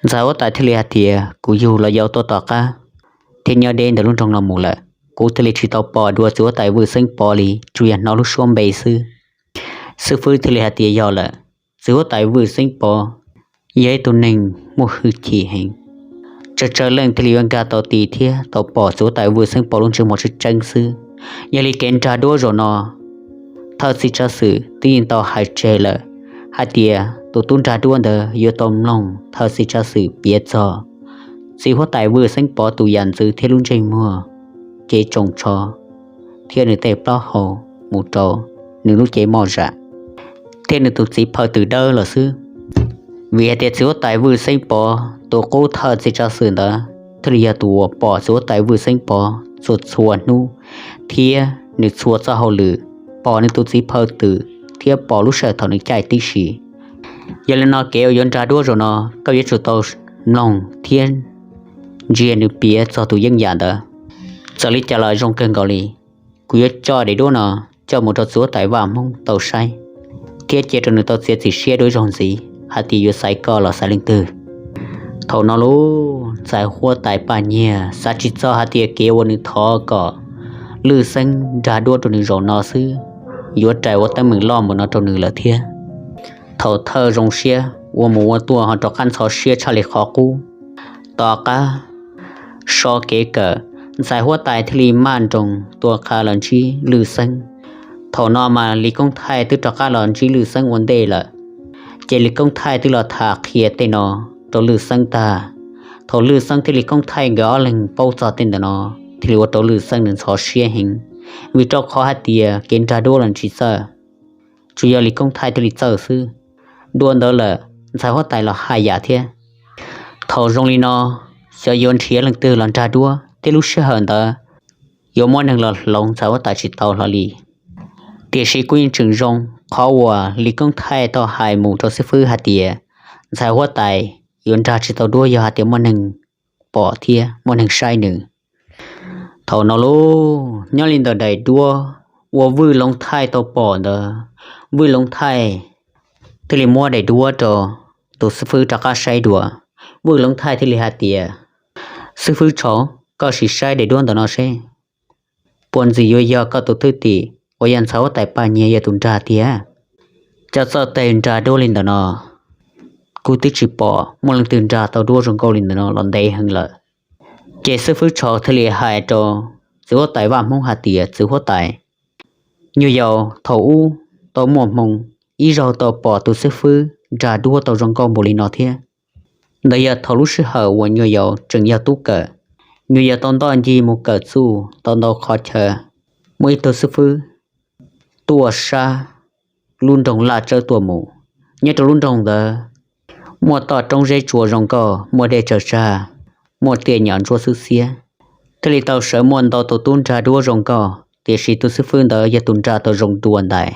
Ntxhais huab tais thiaj li hais tias, kuv yug los yau tuaj tom qab thiab nyob deb ntawm lub nroog no mus lawm, kuv thiaj li tsis tau pom dua txiv huab tais Vwj Xeeb Pov li, tsuas yog hnov lub suab npe xwb. Xib fwb thiaj li hais tias, yog lawm, txiv huab tais Vwj Xeeb Pov yog ib tug neeg muaj hwj chim heev, tsawg tsawg leej thiaj li yuav nkag tau ti thiab tau pom txiv huab tais Vwj Xeeb Pov lub ntsej muag tseeb tseeb xwb. Yog li kev nrag duab zaum no, thawj txiv tsav xwm twb yeej tau hais tseg lawm hais tias tus tub nrag duab ntawd yuav tau mloog thawj txiv tsav xwm piav txog txiv huab tais Vwj Xeeb Pov tus yam ntxwv thiab lub ntsej muag, cev tsoos tsho thiab nws tej plaub hau mus rau nws lub cev moj zam thiab nws tus txiv phaw twm dawb lawm xwb. Vim hais tias txiv huab tais Vwj Xeeb Pov tus qub thawj txiv tsav xwm ntawd thiaj li yog tus uas pom txiv huab tais Vwj Xeeb Pov txhua txhua hnub thiab nws txhua txoj hauj lwm, pom nws tus txiv phaw twm thiab pom lub sij hawm thaum nws caij tib si. Yog li no kev uas yuav nrag duab zaum no, koj yuav tsum tau mloog thiab ntsia nws piav txog tus yeeb yam ntawd. Txawm li cas los zoo kawg nkaus li, kuv yuav coj daim duab no coj mus rau txiv huab tais Vaj Hmoob tau saib, thiab cia rau nws tau txiav txim siab dua ib zaug ntxiv hais tias yuav xaiv koj los xaiv leej twg. Thaum no lauj, ntxhais huab tais Paj Nyiag xav tsis txog hais tias kev uas nws thov kom Lwj Xeeb nrag duab rau nws zaum no xwb, yuav rais ua teeb meem loj npaum no rau nws lawm thiab. Thaum thawj zoo siab ua mus ua tuaj ho rov qab ntxhov siab tshaj li qhov qub. Tom qab so kev kawm, ntxhais huab tais thiaj li maj nroos tua qha los ntsib Lwj Xeeb. Thaum no mas Lis Koob Thaij twb rov qab los ntsib Lwj Xeeb ua ntej lawm, ces Lis Koob Thaij twb los tham qhia tej no rau Lwj Xeeb tag. Thaum Lwj Xeeb thiab Lis Koob Thaij nkawd ob leeg paub txog tej ntawm no, thiaj li ua rau Lwj Xeeb nws ntxhov siab heev, vim rau qhov hais tias kev nrag duab los tsis txawj, tsuas yog Lis Koob Thaij thiaj li txawj xwb. Dua ntawd lawm, ntxhais huab tais los haj yam thiab. Thaum zoo li no, xyov yuav nrhiav leej twg los nrag duab thiab lub sij hawm ntawd yuav muaj neeg los hloov ntxhais huab tais tsis tau hlo li. Tiam sis kuj yeej tseem zoo qhov uas Lis Koob Thaij tau hais mus rau xib fwb hais tias ntxhais huab tais yuav nrag tsis tau duab yog hais tias muaj neeg pom thiab muaj neeg saib nws. Thaum no lauj, nyob li ntawm daim duab uas Vwj Loob Thaij tau pom ntawd, Vwj Loob Thaij thiaj li muab daim duab rau tus xib fwb rov qab saib dua. Vwj Loob Thaij thiaj li hais tias, Xib fwb Tsho, koj sim saib daim duab ntawm no seb puas ntxim yuav yog koj tus thwj tim uas yog ntxhais huab tais Paj Nyiag yog tus nrag tiag. Cov txawj teg nrag duab li ntawm no, kuv twb tsis pom muaj leej twg nrag tau duab zoo nkauj li ntawm no los ntev heev lawm. Ces xib fwb Tsho thiaj li hais rau txiv huab tais Vaj Hmoob hais tias, Txiv huab tais, nyuag yaus thaum ub tau muaj hmoo ib zaug tau pom tus xib fwb nrag duab tau zoo nkauj npaum li no thiab. Ntawd yog thaum lub sij hawm uas nyuag yaus tseem yog tub kawm, nyuag yaus tau ntoj ncig mus kawm txuj tau ntau qhov chaw, muaj ib tug xib fwb tuaj sab lub nroog Laj Tsawb tuaj mus. Nyob rau lub nroog ntawd muaj toj roob zeb tsua zoo nkauj, muaj dej tsawg tsag, muaj tiaj nyom ntsuab xwb xiab, thiaj li tau sawv muaj ntau tus tub nrag duab zoo nkauj, tiam sis tus xib fwb ntawd yog tus nrag tau zoo dua ntais.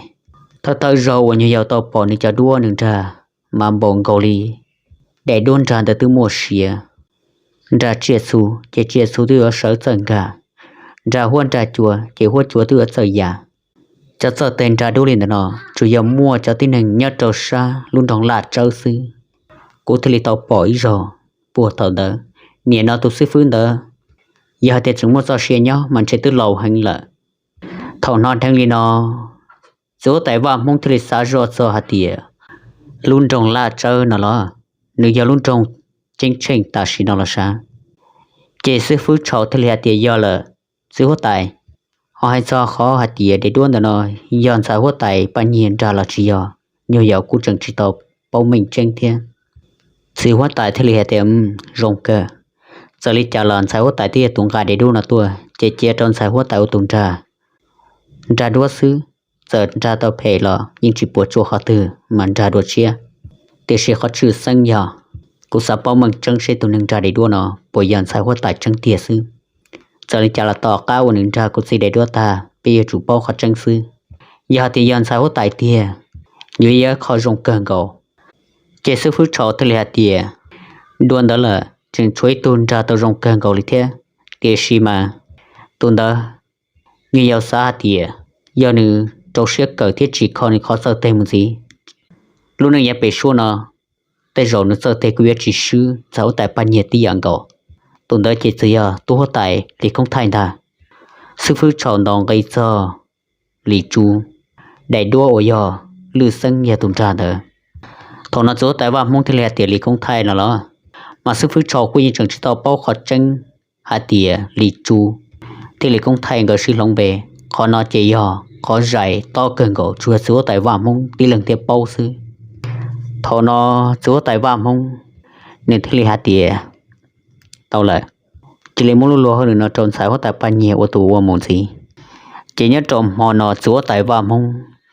Thawj thawj zaug uas nyuag yaus tau pom nws cov duab nws nrag mas npaum nkaus li daim duab nrag ntawd twb muaj siav. Nrag tsiaj txhu ces tsiaj txhu twb yuav sawv txawj nkag, nrag huab nrag cua ces huab cua twb yuav txawj ya. Cov txawj teg nrag duab li ntawm no tsuas yog muaj cov tib neeg nyob rau sab lub nroog Laj Tsawb xwb. Kuv thiaj li tau pom ib zaug puag thaum ntawd. Nim no tus xib fwb ntawd yog hais tias tseem muaj txoj sia nyob mas ntshe twb laus heev lawm. Thaum hnov dheev li no, txiv huab tais Vaj Hmoob thiaj li xav zoj txog hais tias, lub nroog Laj Tsawb no los nws yog lub nroog ceeb tsheej tam sim no los sav. Ces xib fwb Tsho thiaj li hais tias, Yog lawm, txiv huab tais, ho hais txog qhov hais tias daim duab ntawm no yog ntxhais huab tais Paj Nyiag nrag los tsis yog, nyuag yaus kuv tseem tsis tau paub meej tseeb thiab. Txiv huab tais thiaj li hais tias, Zoo kawg. Txawm li cas los ntxhais huab tais twb yog tus nqa daim duab no tuaj, ces cia rau ntxhais huab tais ua tus nrag, nrag duab xwb. Txawm nrag tau phem los yeej tsis puas tsuaj qhov twg mas nrag dua tshiab. Tiam sis qhov tshwj xeeb yog kuv xav paub meej tseeb seb tus neeg nrag daim duab no puas yog ntxhais huab tais tseeb tiag xwb. Txawm li cas los tom qab uas nws nrag kuv txiv daim duab tag peb yuav tsum paub qhov tseeb xwb. Yog hais tias yog ntxhais huab tais tiag, yuav yog qhov zoo kawg nkaus. Ces xib fwb Tsho thiaj li hais tias, Dua ntawd lawm tseem tshuav ib tug nrag tau zoo kawg nkaus li thiab, tiam sis mas tus ntawd nyuag yaus xav hais tias yog nws rau siab kawm thiab tsis kho nws qhov txawj teg mus ntxiv, lub neej yav pem suab no tej zaum nws txawj teg kuj yuav tsis swb ntxhais huab tais Paj Nyiag tib yam nkaus. Tus ntawd ces txawm yog tub huab tais Lis Koob Thaij ntag. Xib fwb Tsho ntaus nqi txog Lis Tsu, daim duab uas yog Lwj Xeeb yog tus nrag ntawd. Thaum no txiv huab tais Vaj Hmoob thiaj li hais tias Lis Koob Thaij no los, mas xib fwb Tsho kuj yeej tseem tsis tau paub qhov tseeb hais tias Lis Tsu thiab Lis Koob Thaij nkawd sib hloov npe. Qhov no ces yog qhov zais tob kawg nkaus, tsuas yog txiv huab tais Vaj Hmoob tib leeg thiaj paub xwb. Thaum no txiv huab tais Vaj Hmoob nws thiaj li hais tias, Tau lawm, cia li muab lub luag hauj lwm no rau ntxhais huab tais Paj Nyiag ua tus ua mus ntxiv. Ces nyob rau hmo no txiv huab tais Vaj Hmoob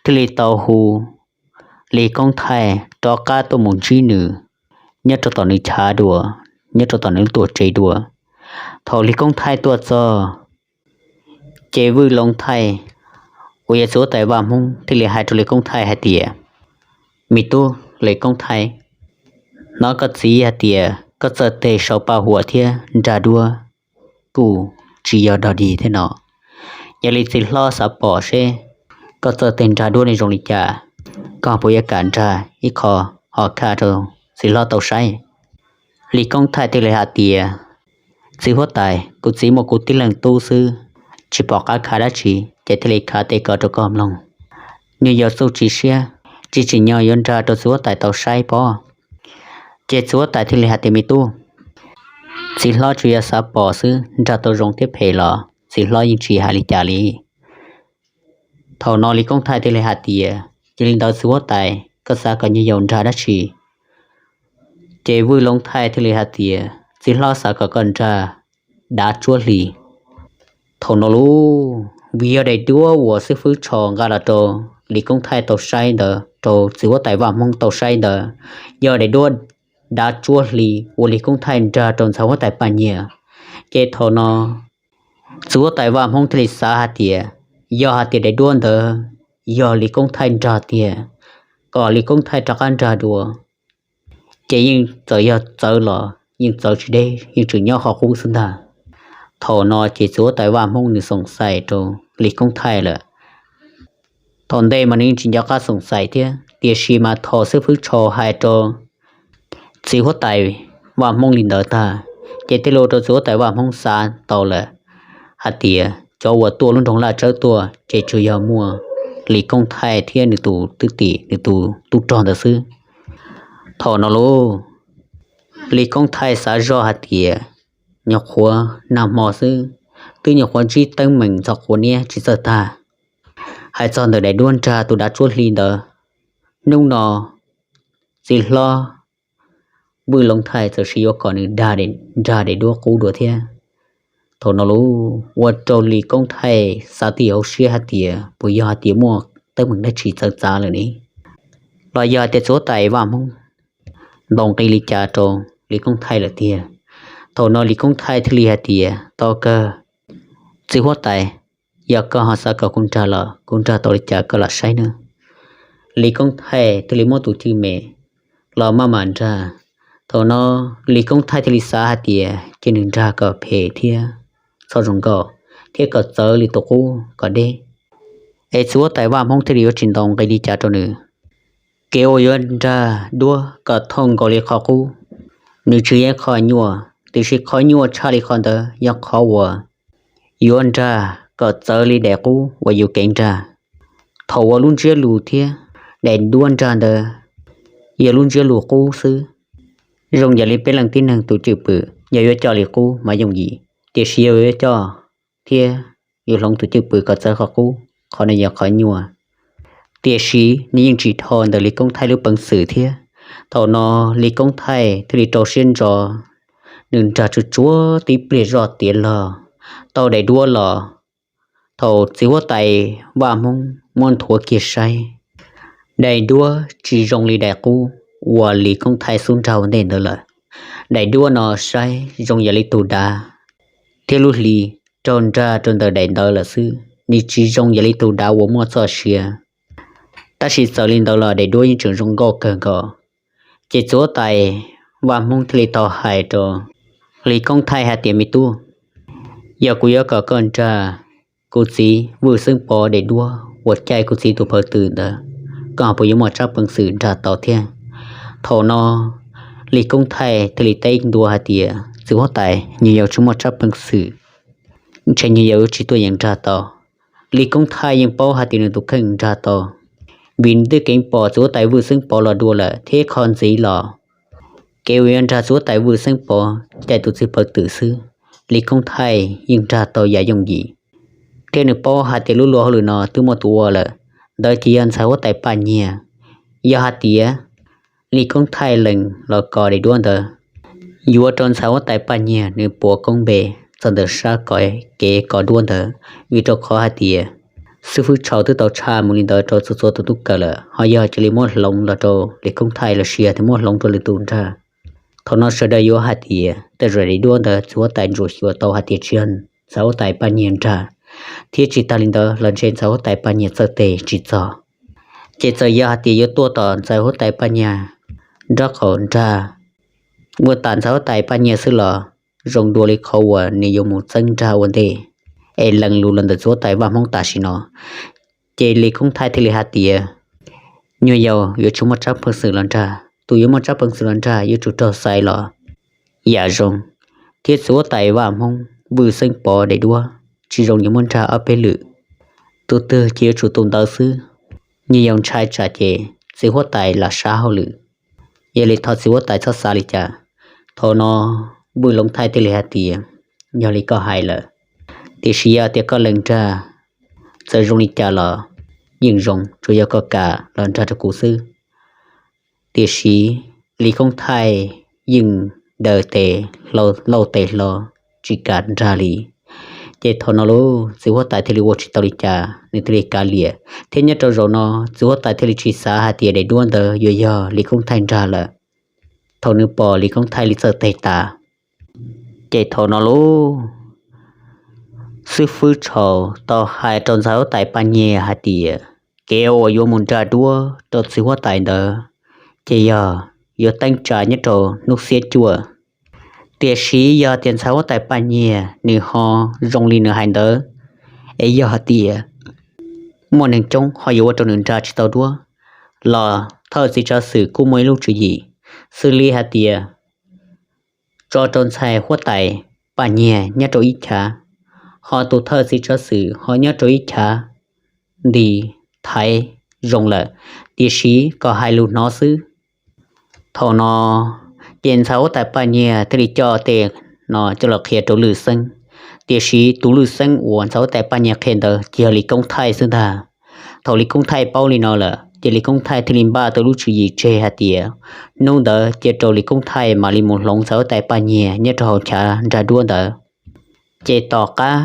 thiaj li tau hu Lis Koob Thaij rov qab tuaj mus ntsib nws nyob rau tom nws chav dua, nyob rau tom nws lub tuam tsev dua. Thaum Lis Koob Thaij tuaj txog, ces Vwj Loob Thaij uas yog txiv huab tais Vaj Hmoob thiaj li hais rau Lis Koob Thaij hais tias, Me tub Lis Koob Thaij, hnov koj txiv hais tias koj txawj teg sau paj huam thiab nrag duab kuj tsis yog dog dig thiab no. Yog li txiv hlob xav pom seb koj txawj teg nrag duab ne zoo li cas, koj puas yuav kam nrag ib qho ho kha rau txiv hlob tau saib? Lis Koob Thaij thiaj li hais tias, Txiv huab tais, kuv txiv muaj kuv tib leeg tub xwb, tsis pom qab kha dab tsi, ces thiaj li kha tej ko rau koj mloog. Nyuag yaus txuj tsis siab, tsis tsim nyog yuav nrag rau txiv huab tais tau saib pob. Ces txiv huab tais thiaj li hais tias, Me tub, txiv hlob tsuas yog xav pom xwb, nrag tau zoo thiab phem los txiv hlob yeej tsis hais li cas li. Thaum no Lis Koob Thaij thiaj li hais tias, Yog li ntawd txiv huab tais, koj xav kom nyuag yaus nrag dab tsi? Ces Vwj Loob Thaij thiaj li hais tias, Txiv hlob xav kom koj nrag dav tsuab hli. Thaum no lauj, vim yog daim duab uas xib fwb Tsho nqa los rau Lis Koob Thaij tau saib ntawd, rau txiv huab tais Vaj Hmoob tau saib ntawd, yog daim duab dav tsuab hli uas Lis Koob Thaij nrag rau ntxhais huab tais Paj Nyiag. Ces thaum no txiv huab tais Vaj Hmoob thiaj li xav hais tias, yog hais tias daim duab ntawd yog Lis Koob Thaij nrag tiag, kom Lis Koob Thaij rov qab nrag dua, ces yeej txawm yog txawv los yeej txawv tsis deb, yeej tseem nyob qhov qub xwb ntag. Thaum no ces txiv huab tais Vaj Hmoob nws xoom xais rau Lis Koob Thaij lawm. Thaum ntej mas nws yeej tsis nco qab xoom xais thiab, tiam sis mas thaum xib fwb Tshau hais rau txiv huab tais Vaj Hmoob li ntawd tag, ces thiaj li ua rau txiv huab tais Vaj Hmoob xav tau lawm hais tias cov uas tuaj lub nroog Laj Tsawb tuaj ces tsuas yog muaj Lis Koob Thaij thiab nws tus twb tim nws tus tub rog ntawd xwb. Thaum no lauj, Lis Koob Thaij xav zoj hais tias nyuam qhuav nag hmo xwb, twb nyuam qhuav ntsib teeb meem txog quav niab tsis txawj tag. Hais txog ntawm daim duab nrag tus dav tsuab hli ntawd, hnub no txiv hlob Vwj Loov Thaij txawm sis yuav kom nws nrag daim duab qub dua thiab. Thaum no lauj, ua rau Lis Koob Thaij xav tib hauv siab hais tias puas yog hais tias muaj teeb meem dab tsi txawv txav lawm ne, los yog hais tias txiv huab tais Vaj Hmoob ntaus nqi li cas rau Lis Koob Thaij lawm tiag. Thaum no Lis Koob Thaij thiaj li hais tias, tau kawg, txiv huab tais, yog koj ho xav kom kuv nrag los kuv nrag tau li cas koj lam saib nawb. Lis Koob Thaij thiaj li muab tus cwj me los maj mam nrag. Thaum no Lis Koob Thaij thiaj li xav hais tias cia nws nrag kom phem thiab txhob zoo nkauj, thiab kom txawv li tus qub kom deb. Es txiv huab tais Vaj Hmoob thiaj li yuav tsis ntaus nqi li cas rau nws. Kev uas yuav nrag duab kom thooj nkaus li qhov qub, nws tsis yog qhov nyuaj, tiam sis qhov nyuaj tshaj li qhov ntawd yog qhov uas yuav nrag kom txawv li daim qub uas yus kev nrag. Thaum uas lub ntsiab lus thiab daim duab nrag ntawd yog lub ntsiab lus qub xwb, zoo yam li peb leej tib neeg tus cwj pwm yog yuav coj li qub mas yooj yim, tiam sis yog yuav coj thiab yuav hloov tus cwj pwm kom txawv qhov qub, qhov no yog qhov nyuaj. Tiam sis nws yeej tsis dhau ntawm Lis Koob Thaij lub peev xwm thiab. Thaum no Lis Koob Thaij thiaj li rau siab ntso, nws nrag tsuag tsuag tib pliag zoj tiav log tau daim duab los. Thaum txiv huab tais Vaj Hmoob muab nthuav kiag saib, daim duab tsis zoo li daim qub uas Lis Koob Thaij xub nrag ua ntej ntawd lawm. Daim duab no saib zoo yam li tus dav thiab lub hli raug nrag rau ntawm daim ntawd lawm xwb, nws tsis zoo yam li tus dav uas muaj txoj sia. Tab sis txawm li ntawd los daim duab yeej tseem zoo nkauj kawg nkaus. Ces txiv huab tais Vaj Hmoob thiaj li tau hais rau Lis Koob Thaij hais tias, me tub, yog kuv yuav kom koj nrag kuv txiv Vwj Xeeb Pov daim duab uas caij kuv txiv tus phaw twm ntawd, koj puas yuav muaj tsab peev xwm nrag tau thiab? Thaum no Lis Koob Thaij thiaj li teb ntua hais tias, txiv huab tais, nyuag yaus tsis muaj tsab peev xwm, ntshe nyuag yaus yuav tsis tuaj yeem nrag tau. Lis Koob Thaij yeej paub hais tias nws tus kheej nrag tau, vim nws twb keev pom txiv huab tais Vwj Xeeb Pov los dua lawm thiab qhov ntxiv los kev uas yuav nrag txiv huab tais Vwj Xeeb Pov caij tus txiv phaw twm xwb, Lis Koob Thaij yeej nrag tau yam yooj yim. Thiab nws paub hais tias lub luag hauj lwm no twb muaj tus ua lawm, ntawd ces yog ntxhais huab tais Paj Nyiag. Yog hais tias Lis Koob Thaij lees los kov daim duab ntawd, yuav rau ntxhais huab tais Paj Nyiag nws puav koob npe txog ntawm sab kov kev kov duab ntawd, vim rau qhov hais tias xib fwb Tshau twb tau tshaj mus li ntawd rau txhua txhua tus tub kawm lawm, ho yog cia li muab hloov los rau Lis Koob Thaij los sis yog tias muab hloov rau lwm tus nrag. Thaum no sawv daws yuav hais tias tej zaum daim duab ntawd txiv huab tais ntsuas xyuas tau hais tias tsis yog ntxhais huab tais Paj Nyiag nrag, thiab tsis tas li ntawd los ntshe ntxhais huab tais Paj Nyiag txawj tes tsis txog. Ces txawm yog hais tias yuav tuaj tom ntxhais huab tais Paj Nyiag nraub qaum nrag, ua tam ntxhais huab tais Paj Nyiag xwb los zoo dua li qhov uas nws yuav mus txeeb nrag ua ntej es lees lus los ntawm txiv huab tais Vaj Hmoob tam sim no. Ces Lis Koob Thaij thiaj li hais tias, nyuag yaus yuav tsum muaj tsab peev xwm los nrag, tus yuav muaj tsab peev xwm los nrag yuav tsum raug xaiv los yam zoo, thiab txiv huab tais Vaj Hmoob Vwj Xeeb Pov daim duab tsis zoo yuav muab nrag ob peb lwm, tus twg ces yuav tsum tus ntawd xwb. Nyuag yaus ntshai tsam ces txiv huab tais lam sab hauj lwm, yog li thov txiv huab tais txhob xav li cas. Thaum no Vwj Loov Thaij thiaj li hais tias, yog li koj hais lawm, tiam sis yog tias koj lees nrag, txawm zoo li cas los yeej zoo, tsuas yog koj kam los nrag rau kuv xwb. Tiam sis Lis Koob Thaij yeej daws tes hlau lauj tes hlo tsis kam nrag li. Ces thaum no lauj, txiv huab tais thiaj li ua tsis tau li cas, nws thiaj li kav liam, thiab nyob rau zaum no txiv huab tais thiaj li tsis xav hais tias daim duab ntawd yuav yog Lis Koob Thaij nrag lawm. Thaum nws pom Lis Koob Thaij li txawj tes tas, ces thaum no lauj, xib fwb Tshau tau hais rau ntxhais huab tais Paj Nyiag hais tias kev uas yuav mus nrag duab rau txiv huab tais ntawd ces yog yuav teeb tsa nyob rau hnub xiab cuaj. Tiam sis yog tias ntxhais huab tais Paj Nyiag nws ho zoo li nws hais ntawd, es yog hais tias muaj neeg coob ho yuav ua rau nws nra tsis tau duab los thawj txiv tsav xwm kuj muaj ib lub tswv yim xws li hais tias tso rau ntxhais huab tais Paj Nyiag nyob rau ib chav, ho tus thawj txiv tsav xwm ho nyob rau ib chav nti thaiv zoo lawm, tiam sis kom hais lus hnov xwb. Thaum no ces ntxhais huab tais Paj Nyiag thiaj li coj tes no coj los qhia rau Lwj Xeeb, tiam sis tus Lwj Xeeb uas ntxhais huab tais Paj Nyiag qhia ntawd ces yog Lis Koob Thaij xwb ntag. Thaum Lis Koob Thaij paub li no lawm ces Lis Koob Thaij thiaj li npaj tau lub tswv yim tseg hais tias hnub ntawd cia rau Lis Koob Thaij mam li mus hloov ntxhais huab tais Paj Nyiag nyob rau hauv chav nra duab ntawd. Ces tom qab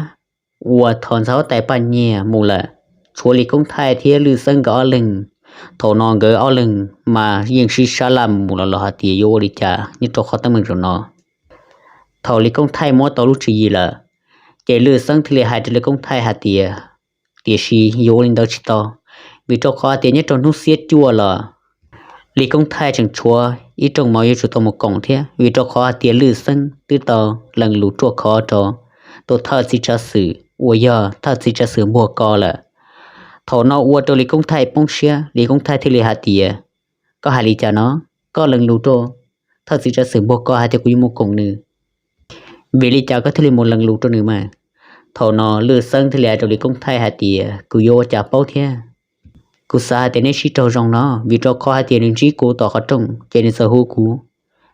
uas thaum ntxhais huab tais Paj Nyiag mus lawm, tshuav Lis Koob Thaij thiab Lwj Xeeb nkawd ob leeg. Thaum no nkawd ob leeg mas yeej sib sab laj mus los los hais tias yuav ua li cas nyob rau qhov teeb meem zaum no. Thaum Lis Koob Thaij muab tau lub tswv yim lawm, ces Lwj Xeeb thiaj li hais rau Lis Koob Thaij hais tias, tiam sis yuav ua li ntawd tsis tau, vim rau qhov hais tias nyob rau hnub xiab cuaj los Lis Koob Thaij tseem tshuav ib rooj mov yuav tsum tau mus koom thiab, vim rau qhov hais tias Lwj Xeeb twb tau lees lus ruaj khov rau tus thawj txiv tsav xwm uas yog thawj txiv tsav xwm Npuag Ko lawm. Thaum no ua rau Lis Koob Thaij poob siab, Lis Koob Thaij thiaj li hais tias, koj hais li cas no? Koj lees lus rau thawj txiv tsav xwm Npuag Ko hais tias kuv yuav mus koom nws, vim li cas koj thiaj li mus lees lus rau nws mas? Thaum no Lwj Xeeb thiaj li hais rau Lis Koob Thaij hais tias, kuv yuav ua cas paub thiab? Kuv xav hais tias neb sib raug zoo no, vim rau qhov hais tias nws ntsib kuv tom qhov rooj ces nws txawm hu kuv,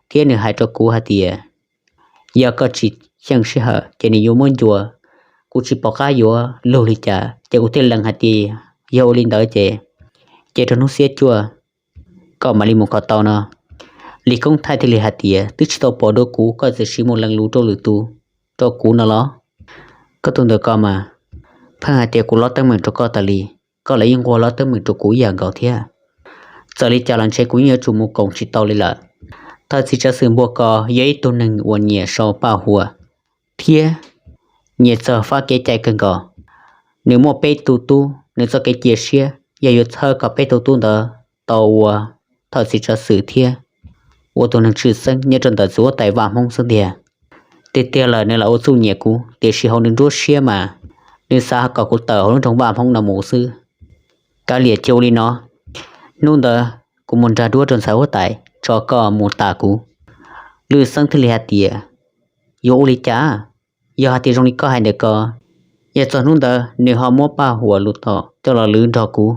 thiab nws hais rau kuv hais tias yog koj tsis xyeej sij hawm ces nws yuav muab ncua. Kuv tsis pom qab yuav lug li cas ces kuv thiaj lees hais tias yog ua li ntawd ces, ces rau hnub xiab cuaj koj mam li mus kom tau no. Lis Koob Thaij thiaj li hais tias, twb tsis tau pom dua kuv koj txawm siv mus lees lus rau lwm tus rau kuv no los? Koj tus ntawm ko mas pheej hais tias kuv lob teeb meem rau koj tas li, koj los yeej nquag lob teeb meem rau kuv ib yam nkaus thiab. Txawm li cas los ntshe kuv yeej yuav tsum mus koom tsis tau li lawm. Thawj txiv tsav xwm Npuag Ko yog ib tug neeg uas nyiam sau paj huam thiab nyiam txog fab kev cai kawg nkaus. Nws muaj peb tug tub, nws txoj kev cia siab yog yuav txhawb kom peb tug tub ntawd tau ua thawj txiv tsav xwm thiab ua tus neeg tshwj xeeb nyob rau ntawm txiv huab tais vaj Hmoob xwb tiag. Tiag tiag lawm nws lam ua txuj nyiam kuv, tiam sis hauv nws nruab siab mas nws xav kom kuv tawm hauv lub nroog vaj Hmoob no mus xwb. Kav liam, cia ua li no, hnub ntawd kuv mus nrog duab rau ntxhais huab tais tso koj mus tas kuv. Lwj Xeeb thiaj li hais tias, yuav ua li cas? Yog hais tias zoo li koj hais ntawm ko, yog txog hnub ntawd nws ho muab paj huam lus tom coj los lwv nrog kuv,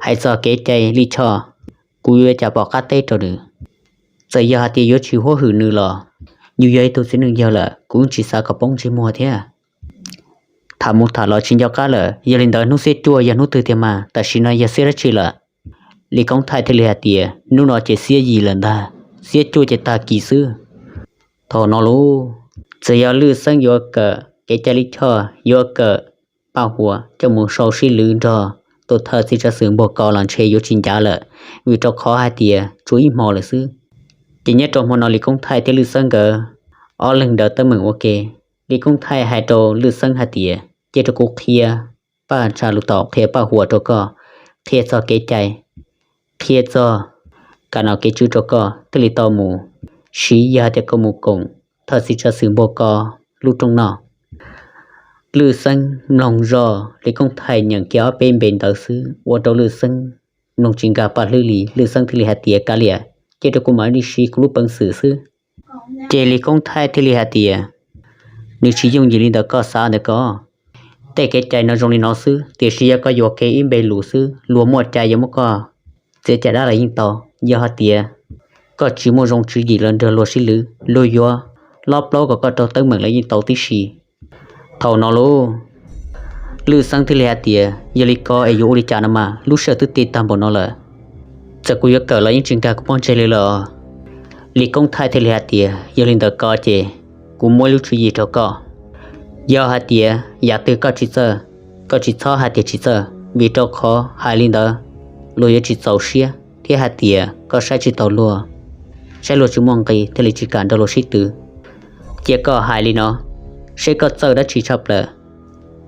hais txog kev cai lij choj, kuv yuav cas pom qab teb rau nws. Txawm yog hais tias yuav tsis huab hwm nws los yus yog ib tug txiv neej yawg lawm, kuv yeej tsis xav kom poob ntsej muag thiab. Tham mus tham los tsis nco qab lawm, yog li ntawd hnub xiab cuaj yog hnub twg tiag mas? Tam sim no yog xiab dab tsi lawm? Lis Koob Thaij thiaj li hais tias, hnub no ces xiab yim lawm ntag, xiab cuaj ces tag kis xwb. Thaum no lauj, txawm yog Lwj Xeeb yuav kawm kev cai lij choj, yuav kawm paj huam coj mus sau sib lwv nrog tus thawj txiv tsav xwm Npuag Ko los ntshe yuav tsis ncav lawm, vim rau qhov hais tias tsuas ib hmo lawm xwb. Ces nyob rau hmo no Lis Koob Thaij thiab Lwj Xeeb nkawd ob leeg daws teeb meem ua ke. Lis Koob Thaij hais rau Lwj Xeeb hais tias, cia rau kuv qhia paj ntsha lus tom, qhia paj huam rau koj, qhia txog kev cai, qhia txog kam nom kev tswv rau koj thiaj li tau mus siv yog hais tias koj mus koom thawj txiv tsav xwm Npuag Ko lub rooj noj. Lwj Xeeb mloog zoj Lis Koob Thaij nyeem kiag ob peb npe ntawd xwb ua rau Lwj Xeeb mloog tsis nkag paj hlwb li. Lwj Xeeb thiaj li hais tias, kav liam, cia rau kuv mam li siv kuv lub peev xwm xwb. Ces Lis Koob Thaij thiaj li hais tias, nws tsis yooj yim li ntawm koj xav ntawm ko. Tej kev cai no zoo li no xwb, tiam sis yog koj yuam kev ib npe lus xwb, luag muaj cai yuav muab koj txiav caj dab los yeej tau. Yog hais tias koj tsis muaj zoo tswv yim los nrog luag sib lwv, luag yuav lob plaub kom koj raug teeb meem los yeej tau tib si. Thaum no lauj, Lwj Xeeb thiaj li hais tias, yog li ko es yuav ua li cas no mas, lub sij hawm twb ti tag npaum no lawm, txawm kuv yuav kawm los yeej tsis nkag kuv pob ntseg li lawm. Lis Koob Thaij thiaj li hais tias, yog li ntawd ko ces kuv muab ib lub tswv yim rau koj. Yog hais tias yam twg koj tsis txawj, koj tsis txhob hais tias tsis txawj, vim rau qhov hais li ntawd luag yuav tsis txaus siab thiab hais tias koj saib tsis taus luag, saib luag tsis muaj nqi thiaj li tsis kam nrog luag sib tw. Cia koj hais li no, seb koj txawj dab tsi tshaj plaws,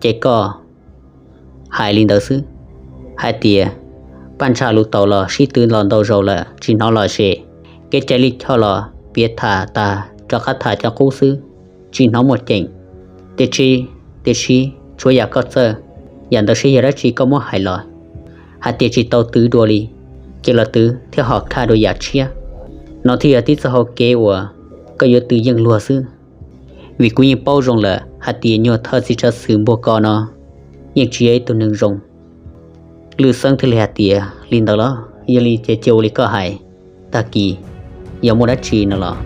ces koj hais li ntawd xwb. Hais tias paj ntsha lus taus los sib tw los ntau zaus lawm tsis hnov los zem, kev cai lij choj los piav tham tas rov qab tham cov qub xwb, tsis hnov muaj ceem. Tiam sis, tiam sis tshuav yam koj txawj, yam ntawd saib yog dab tsi koj muab hais los hais tias tsis tau twv dua li, ces los twv thiab ho khaj dua yam tshiab. No thiaj yog tib txoj hau kev uas koj yuav twv yeej luag xwb. Vim kuv yeej paub zoo lawm hais tias nyuag thawj txiv tsav xwm npuag ko no yeej tsis yog ib tug neeg zoo. Lwm Xeeb thiaj li hais tias, Li ntawd los yog li ces cia ua li koj hais, tag kis yog muaj dab tsi no los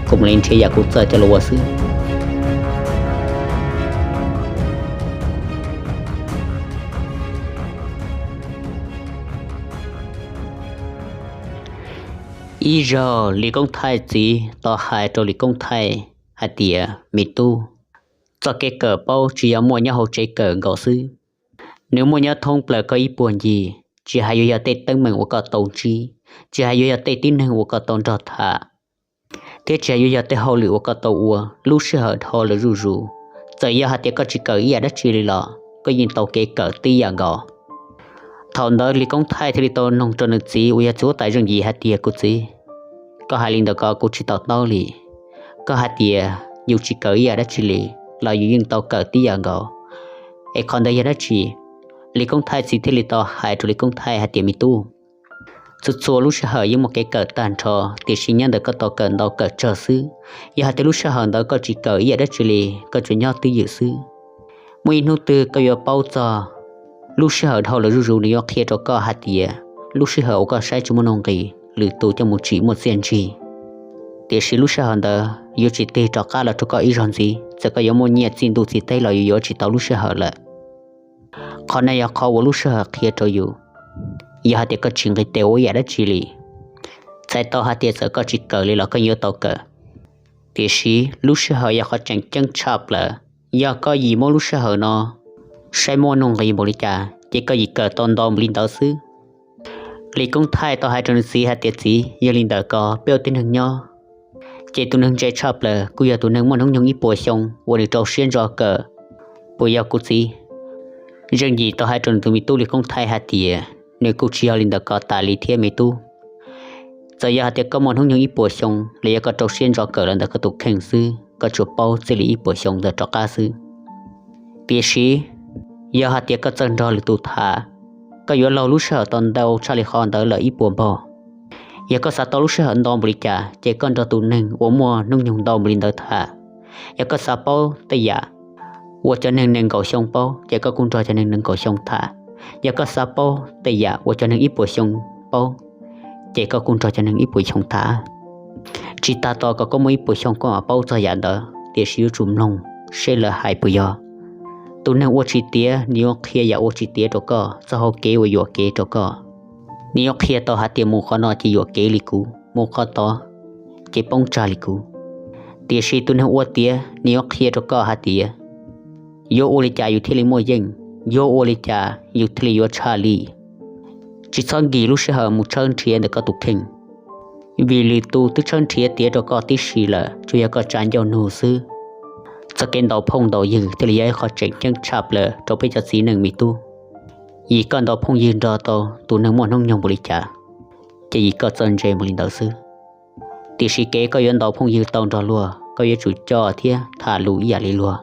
kuv mam li nrhiav yam kuv txawj coj los ua xwb. Ib zaug Lis Koob Thaij txiv tau hais rau Lis Koob Thaij hais tias, Me tub, txoj kev kawm paub tsis yog muaj nyob hauv tsev kawm nkaus xwb, nws muaj nyob thoob plaws koj ib puag ncig, tsis hais yuav yog tej teeb meem uas koj tau ntsib, tsis hais yuav yog tej tib neeg uas koj tau nrog tham, thiab tsis hais yuav yog tej hauj lwm uas koj tau ua lub sij hawm dhau lawm zuj zus. Txawm yog hais tias koj tsis kawm ib yam dab tsi li los koj yeej tau kev kawm tib yam nkaus. Thaum ntawd Lis Koob Thaij thiaj li tau noog rau nws txiv uas yog txiv huab tais Zeej Yim hais tias, Kuv txiv, koj hais li ntawd ko kuv tsis to taub li. Koj hais tias yus tsis kawm ib yam dab tsi li los yus yeej tau kawm tib yam nkaus, es qhov ntawd yog dab tsi? Lis Koob Thaij txiv thiaj li tau hais rau Lis Koob Thaij hais tias, Me tub, txhua txhua lub sij hawm yeej muaj kev kawm tag nrho, tiam sis nyob ntawm koj tau kawm ntau kawm tsawg xwb. Yog hais tias lub sij hawm ntawd koj tsis kawm ib yam dab tsi li, koj tsuas nyob twj ywm xwb, muaj ib hnub twg koj yuav paub txog lub sij hawm dhau lawm zuj zus, nws yuav qhia rau koj hais tias lub sij hawm uas koj saib tsis muaj nuj nqis, lwm tus coj mus tsim muaj txiaj ntsig. Tiam sis lub sij hawm ntawd yuav tsis tig rov qab los rau koj ib zaug ntxiv, txawm koj yuav muaj nyiaj txij ntuj txij teb los yus yuav tsis tau lub sij hawm lawm. Qhov no yog qhov uas lub sij hawm qhia rau yus. Yog hais tias koj tsis nqis tes ua ib yam dab tsi li, txhais tau hais tias txawm koj tsis kawm li los koj yuav tau kawm. Tiam sis lub sij hawm yog qhov tseem ceeb tshaj plaws. Yog koj yim muab lub sij hawm no saib muaj nuj nqis npaum li cas, ces koj yim kawm tau ntau npaum li ntawd xwb. Lis Koob Thaij tau hais rau nws txiv hais tias, Txiv, yog li ntawd ko peb ua tib neeg nyob, ces tus neeg ntse tshaj plaws kuj yog tus neeg muaj hnub nyoog ib puas xyoo uas nws rau siab ntso kawm, puas yog kuv txiv? Zeej Yim tau hais rau nws tus me tub Lis Koob Thaij hais tias, Nws kuj tsis yog li ntawd ko tas li thiab me tub. Txawm yog hais tias koj muaj hnub nyoog ib puas xyoo los yog koj rau siab ntso kawm los ntawm koj tus kheej xwb, koj tsuas paub txij li ib puas xyoo ntawd rov qab xwb. Tiam sis yog hais tias koj txawj nrog lwm tus tham, koj yuav laug lub sij hawm tau ntau tshaj li qhov ntawd lawm ib puas npaug. Yog koj xav tau lub sij hawm ntau npaum li cas, ces koj nrog tus neeg uas muaj hnub nyoog ntau npaum li ntawd tham. Yog koj xav paub tej yam uas cov neeg nees nkaum xyoo paub, ces koj kuj nrog cov neeg nees nkaum xyoo tham. Yog koj xav paub tej yam uas cov neeg ib puas xyoo paub, ces koj kuj nrog cov neeg ib puas xyoo tham. Tsis tas tos kom koj muaj ib puas xyoo koj mam paub txog yam ntawd, tiam sis yuav tsum mloog seb lawv hais puas yog. Tus neeg ua tsis tiav, nws yuav qhia yam ua tsis tiav rau koj, txoj hau kev uas yuam kev rau koj. Nws yuav qhia tau hais tias mus qhov no ces yuam kev li kuv, mus qhov tod ces poob tsag li kuv. Tiam sis tus neeg ua tiav, nws yuav qhia rau koj hais tias yuav ua li cas yus thiaj li muaj yeej, yuav ua li cas yus thiaj li yuav tshaj lij. Tsis txhob nkim lub sij hawm mus tshawb nrhiav ntawm koj tus kheej, vim lwm tus twb tshawb nrhiav tiav rau koj tib si lawm, tsuas yog koj tsa ncauj nug xwb. Txoj kev ntaus phooj ntaus ywg thiaj li yog ib qho tseem ceeb tshaj plaws rau peb cov txiv neej me tub. Yim koj ntaus phooj ywg nrog tau tus neeg muaj hnub nyoog npaum li cas, ces yim koj txawj ntse mus li ntawd xwb. Tiam sis kev koj yuav ntaus phooj ywg tau nrog luag, koj yuav tsum coj thiab tham lus ib yam li luag.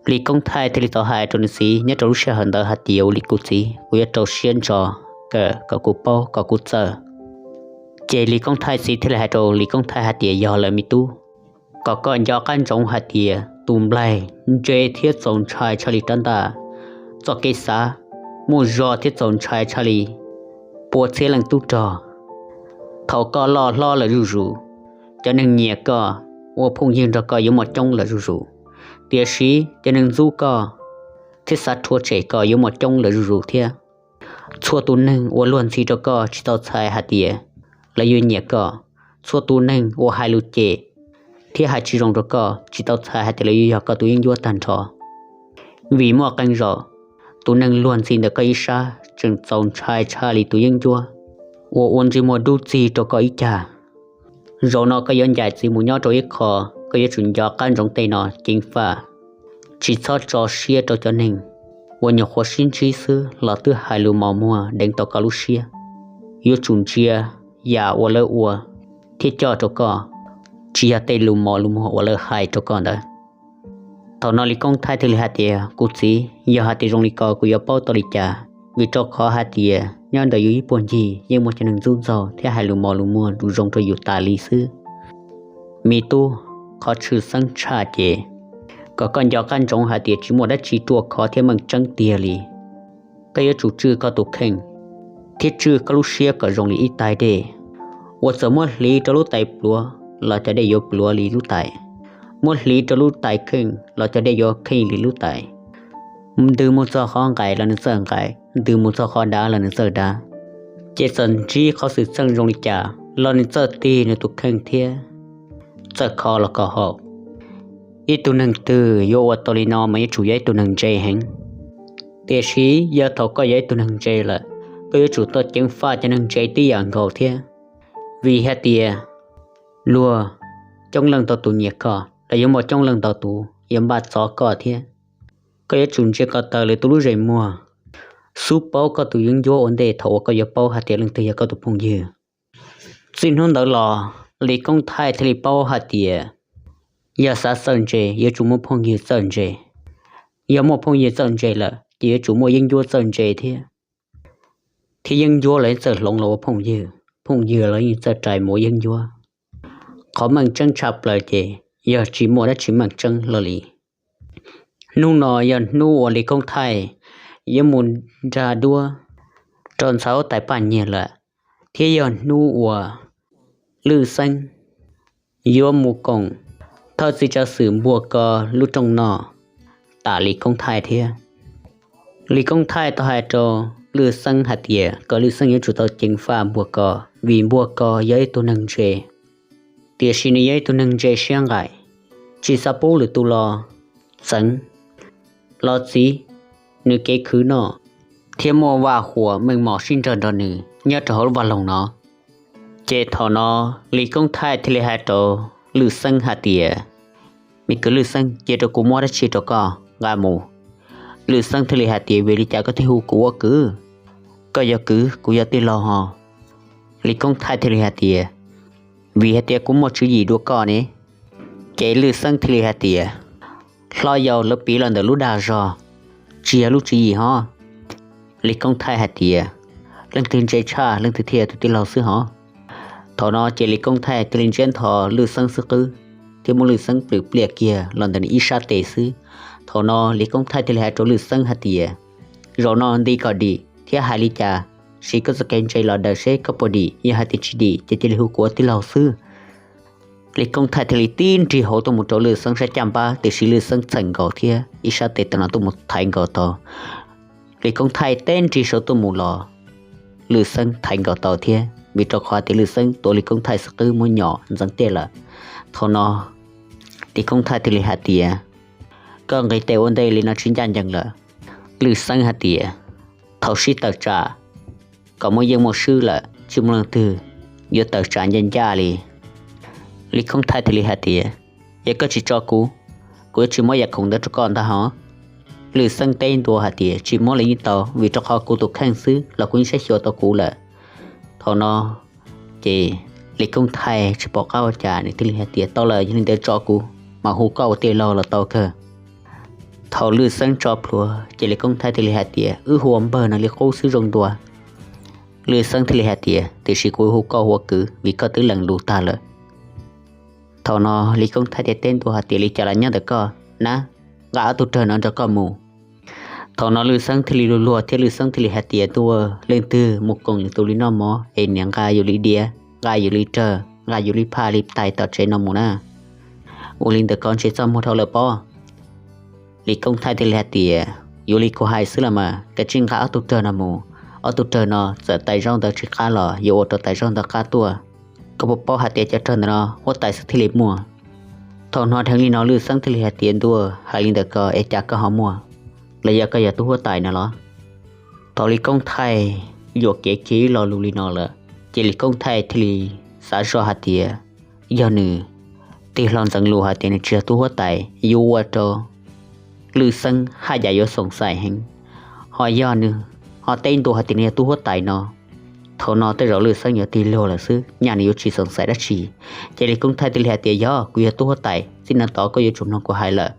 Lis Koob Thaij thiaj li tau hais rau nws txiv nyob rau lub sij hawm ntawd hais tias, Ua li kuv txiv, kuv yuav rau siab ntso kawm kom kuv paub kom kuv txawj. Ces Lis Koob Thaij txiv thiaj li hais rau Lis Koob Thaij hais tias, Yog lawm me tub, kom koj nco qab ntsoov hais tias tus nplaig ntse thiab txaus ntshai tshaj li rab ntaj, txoj kev xav muaj zog thiab txaus ntshai tshaj li pua txhiab leej tub rog. Thaum koj loj hlob lawm zuj zus, cov neeg nyiam koj, ua phooj ywg nrog koj yuav muaj coob lawm zuj zus, tiam sis cov neeg ntxub koj thiab xav rhuav tshem koj yuav muaj coob lawm zuj zus thiab. Txhua tus neeg uas luag ntxhi rau koj tsis tau txhais hais tias lawv yuav nyiam koj. Txhua tus neeg uas hais lus cem thiab hais tsis zoo rau koj tsis tau txhais hais tias lawv yuav yog koj tus yeeb ncuab tag nrho. Vim muaj qee zaum tus neeg luag ntxhi ntawm koj ib sab tseem txaus ntshai tshaj li tus yeeb ncuab uas ua ntsej muag dub txig rau koj ib cag. Zaum no koj yuav ncaim txiv mus nyob rau ib qho, koj yuav tsum nco qab ntsoov tej no ceev faj. Tsis txhob tso siab rau cov neeg uas nyuam qhuav sib ntsib xwb los twb hais lus mos muag deev tau koj lub siab. Yuav tsum ntsia yam uas lawv ua thiab coj rau koj. tsis yog tej lus mos lus muag uas lawv hais rau koj ntawd. Thaum no Lis Koob Thaij thiaj li hais tias, kuv txiv, yog hais tias zoo li ko kuv yuav paub tau li cas? Vim rau qhov hais tias nyob ntawm yus ib puag ncig yeej muaj cov neeg ntxub ntxaug thiab hais lus mos lus muag lus zoo rau yus tas li xwb. Me tub, qhov tshwj xeeb tshaj ces kom koj nco qab ntsoov hais tias tsis muaj dab tsi ruaj khov thiab meej tseeb tiag li. Koj yuav tsum tswj koj tus kheej thiab tswj koj lub siab kom zoo li ib tais dej uas txawm muab hliv rau lub tais pluav los cov dej yuav pluav li lub tais, muab hliv rau lub tais kheej los cov dej yuav kheej li lub tais. Ntws mus txog qhov nqaim los nws txawj nqaim, ntws mus txog qhov dav los nws txawj dav. Ces txawm ntsib qhov xwm txheej zoo li cas los nws txawj tig nws tus kheej thiab txawj kho los kho haum. Ib tug neeg twg yuav ua tau li no mas yuav tsum yog ib tug neeg ntse heev. Tiam sis yog thaum koj yog ib tug neeg ntse lawm, koj yuav tsum tau ceev faj cov neeg ntse tib yam nkaus thiab. Vim hais tias luag coob leej ntau tus nyiam koj los yuav muaj coob leej ntau tus yuav npaj txov koj thiab. Koj yuav tsum ntsia ko taw lwm tus lub zeem muag, xub paub koj tus yeeb ncuab ua ntej thaum uas koj yuav paub hais tias leej twg yog koj tus phooj ywg. Txij hnub ntawd los, Lis Koob Thaij thiaj li paub hais tias yog xav txawj ntse yuav tsum muaj phooj ywg txawj ntse. Yog muaj phooj ywg txawj ntse lawm ces yuav tsum muaj yeeb ncuab txawj ntse thiab. Thiab yeeb ncuab los yeej txawj hloov los ua phooj ywg, phooj ywg los yeej txawj rais mus ua yeeb ncuab. Qhov meej tseeb tshaj plaws ces yog tsis muaj dab tsi meej tseeb hlo li. Hnub no yog hnub uas Lis Koob Thaij yuav mus nrag duab rau ntxhais huab tais Paj Nyiag lawm, thiab yog hnub uas Lwj Xeeb yuav mus koom thawj txiv tsav xwm npuag ko lub rooj no tam Lis Koob Thaij thiab. Lis Koob Thaij tau hais rau Lwj Xeeb hais tias kom Lwj Xeeb yuav tsum tau ceev faj npuag ko, vim npuag ko yog ib tug neeg ntse, tiam sis nws yog ib tug neeg ntse siab nqaim, tsis xav pub lwm tus los txeev, los txwv nws kev khwv noj, thiab muaj vaj huam meej mom sib nrog nrog nws nyob rau hauv lub vaj loog no. Ces thaum no Lis Koob Thaij thiaj li hais rau Lwj Xeeb hais tias, me kwv Lwj Xeeb, cia rau kuv muab dab tsi rau koj nqa mus. Lwj Xeeb thiaj li hais tias, vim li cas koj thiaj hu kuv ua kwv? Koj yog kwv, kuv yog tij laug ho. Lis Koob Thaij thiaj li hais tias, vim hais tias kuv muaj tswv yim dua koj ne. Ces Lwj Xeeb thiaj li hais tias, hlob yau, lawv piv los ntawm lub dag zog, tsis yog lub tswv yim ho. Lis Koob Thaij hais tias, leej twg ntse tshaj leej twg thiaj yog tus tij laug xwb ho. Thaum no ces Lis Koob Thaij thiaj li ntsiab ntho Lwj Xeeb xub qwb, thiab muab Lwj Xeeb plhws pliaj kiag los ntawm nws ib sab tes xwb. Thaum no Lis Koob Thaij thiaj li hais rau Lwj Xeeb hais tias, zaum no nti kom dim thiab hais li cas, siv koj txoj kev ntse los daws seb koj puas dim, yog hais tias tsis dim ces cia li hu kuv ua tij laug xwb. Lis Koob Thaij thiaj li tib nrig hauv tuaj mus rau Lwj Xeeb sab caj npab, tiam sis Lwj Xeeb txheem nkaus thiab ib sab tes tau no tuaj mus thaiv nkaus tau. Lis Koob Thaij teb nrig saud tuaj mus los, Lwj Xeeb thaiv nkaus tau thiab, vim rau qhov tias Lwj Xeeb tuav Lis Koob Thaij xub qwb muab nyom ntxeev tiaj lawm. Thaum no Lis Koob Thaij thiaj li hais tias, koj nqis tes ua ntej li no tsis ncaj ncees lawm. Lwj Xeeb hais tias, thaum sib tawm tsam kom muaj yeej muaj swb lawm, tsis muaj leej twg yuav tawm tsam ncaj ncaj li. Lis Koob Thaij thiaj li hais tias, yog koj tsis tso kuv, kuv yuav tsis muab yam khoom ntawd rau koj ntag ho. Lwj Xeeb teb ntua hais tias, tsis muab los yeej tau, vim rau qhov kuv tus kheej xwb los kuv yeej saib xyuas tau kuv lawm. Thaum no ces Lis Koob Thaij tsis pom qab ua cas, nws thiaj li hais tias, tau lawm, yog li ntawd tso kuv, mam hu koj ua tij laug los tau kawg. Thaum Lwj Xeeb tso plhuav ces Lis Koob Thaij thiaj li hais tias, wb hu ua npawg no li qub xwb zoo dua. Lwj Xeeb thiaj li hais tias, tiam sis kuv hu koj ua kwv vim koj twb lees lus tag lawm. Thaum no Lis Koob Thaij thiaj teb ntua hais tias, li cas los nyob ntawm koj na, nqa ob tug rawg no nrog koj mus. Thaum no Lwj Xeeb thiaj li luag luag thiab Lwj Xeeb thiaj li hais tias, ntuj, leej twg mus koom lwm tus li noj mov es niam nqa yus li diav, nqa yus li rawg, nqa yus li phaj li tais tom tsev no mus na? Ua li ntawd koj ntshe txaj muag dhau lawm pob. Lis Koob Thaij thiaj li hais tias, yuav li kuv hais xwb los mas, kav tsij nqa ob tug rawg no mus. Ob tug rawg no txawm tais zaub ntawd tsis qab los yuav ua rau tais zaub ntawd qab tuaj. Koj puas paub hais tias cov rawg ntawd no huab tais xwb thiaj li muaj? Thaum hnov dheev li no Lwj Xeeb thiaj li hais tias, ntuj, hais li ntawd ko es cas koj ho muaj? Los yog koj yog tub huab tais no los? Thaum Lis Koob Thaij yuam kev kiag ib lo lus li no lawm, ces Lis Koob Thaij thiaj li xav zoj hais tias, yog nws tig hlo ntxeev lus hais tias nws tsis yog tub huab tais yuav ua rau Lwj Xeeb haj yam yuav xoom xaim heev. Ho yog nws ho teb ntua hais tias nws yog tub huab tais no, Thaum no tej zaum Lwj Xeeb yuav tig luag lawm xwb, nyaj nws yuav tsis xoom xaiv dab tsi. Ces Lis Koob Thaij thiaj li hais tias, Yog, kuv yog tub huab tais, txij no tod koj yuav tsum mloog kuv hais lawm.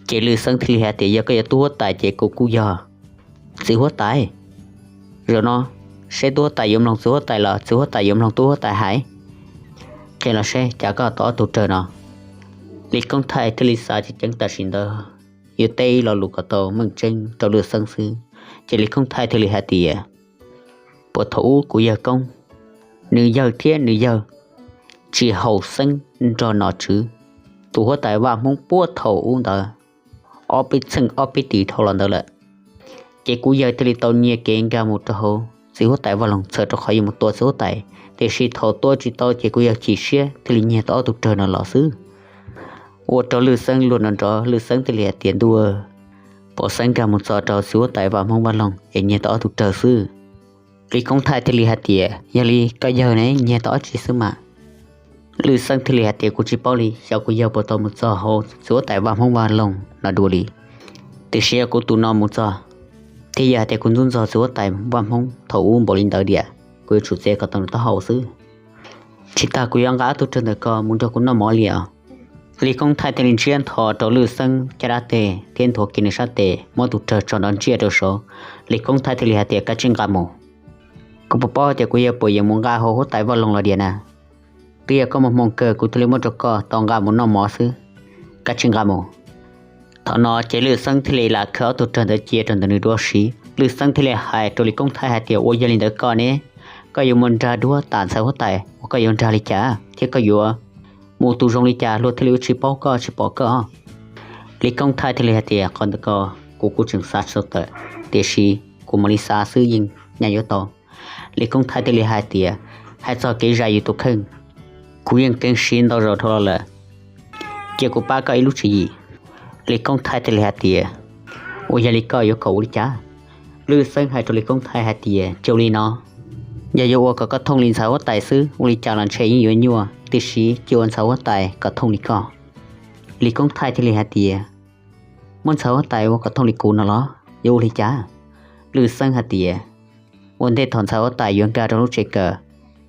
Ces Lwj Xeeb thiaj li hais tias, Yog koj yog tub huab tais ces kuv kuj yog txiv huab tais. Zaum no seb tub huab tais yuav mloog txiv huab tais los txiv huab tais yuav mloog tub huab tais hais. Qhia los seb cas koj tau ob tug rawg no. Lis Koob Thaij thiaj li xav ceev ceev tam sim ntawd yuav teb ib lo lus kom tau meej tseeb rau Lwj Xeeb xwb. Ces Lis Koob Thaij thiaj li hais tias, Puag thaum ub kuv yawg koob, nws yawg thiab nws yawg tsis haum xeeb nrog nom tswv tus huab tais vaj Hmoob puag thaum ub ntawd ob peb txheej ob peb tis dhau los ntawd lawm. Ces kuv yawg thiaj li tau nyiag kev nkag mus rau hauv txiv huab tais vaj loog txhawm rau qhov yuav mus tua txiv huab tais, tiam sis thaum tua tsis tau ces kuv yawg chim siab thiaj li nyiag tau ob tug rawg no los xwb. Ua rau Lwj Xeeb luag nrov nrov, Lwj Xeeb thiaj li hais tias, Ntuj, pom xeeb nkag mus txog rau txiv huab tais vaj Hmoob vaj loog es nyiag tau ob tug rawg xwb. Lis Koob Thaij thiaj li hais tias, Yog li koj yawg ne nyiag tau ob tsi xwb mas? Lwj Xeeb thiaj li hais tias, Kuv tsis paub li, xyov kuv yawg puas tau mus txog hauv txiv huab tais vaj Hmoob vaj loog no dua li. Tiam sis yog kuv tus no mus txog thiab yog hais tias kuv ntxub ntxog txiv huab tais vaj Hmoob thaum ub npaum li ntawd tiag, kuv yuav tsum txiav kom tau nws taub hau xwb. Tsis tas kuv yuav nqa ob tug rawg ntawm ko mus nrog kuv noj mov li os. Lis Koob Thaij thiaj li ntsiab ntho rau Lwj Xeeb caj dab tes thiab nthuav kiag nws sab tes, muab tus rawg tso nrov ntsiaj rau saud. Lis Koob Thaij thiaj li hais tias, Kav tsij nqa mus. Koj puas paub tias kuv yawg puas yeem mus nqa hauv huab tais vaj loog los diam na? Twb yog koj muaj hmoo kawg kuv thiaj li muab rau koj tau nqa mus noj mov xwb. Kav tsij nqa mus. Thaum no ces Lwj Xeeb thiaj li lam khawb ob tug rawg ntawd cia rau ntawm nws dua si. Lwj Xeeb thiaj li hais rau Lis Koob Thaij hais tias, Ua yog li ntawd koj ne, koj yuav mus nrag duab tas ntxhais huab tais uas koj yuav nrag li cas thiab koj yuav mus tus zoo li cas luag thiaj li yuav tsis paub koj tsis pom koj? Lis Koob Thaij thiaj li hais tias, Qhov ntawd ko kuv kuj tseem xav tsis tau tawm, tiam sis kuv mam li xav xwb yeej nyaj yuav tau. Lis Koob Thaij thiaj li hais tias, Hais txog kev zais yus tus kheej, kuv yeej keev siv ntau zaus dhau los lawm, cia kuv pab koj ib lub tswv yim. Lis Koob Thaij thiaj li hais tias, Ua yog li koj yuav kom ua li cas? Lwj Xeeb hais rau Lis Koob Thaij hais tias, Cia li no, yog yuav ua kom koj thooj li ntxhais huab tais xwb ua li cas los ntshe yeej yuav nyuaj, tiam sis cia ua ntxhais huab tais kom thooj li koj. Lis Koob Thaij thiaj li hais tias, Muab ntxhais huab tais ua kom thooj li kuv no los yuav ua li cas? Lwj Xeeb hais tias, Ua ntej thaum ntxhais huab tais yuav nkag rau lub tsev kawm,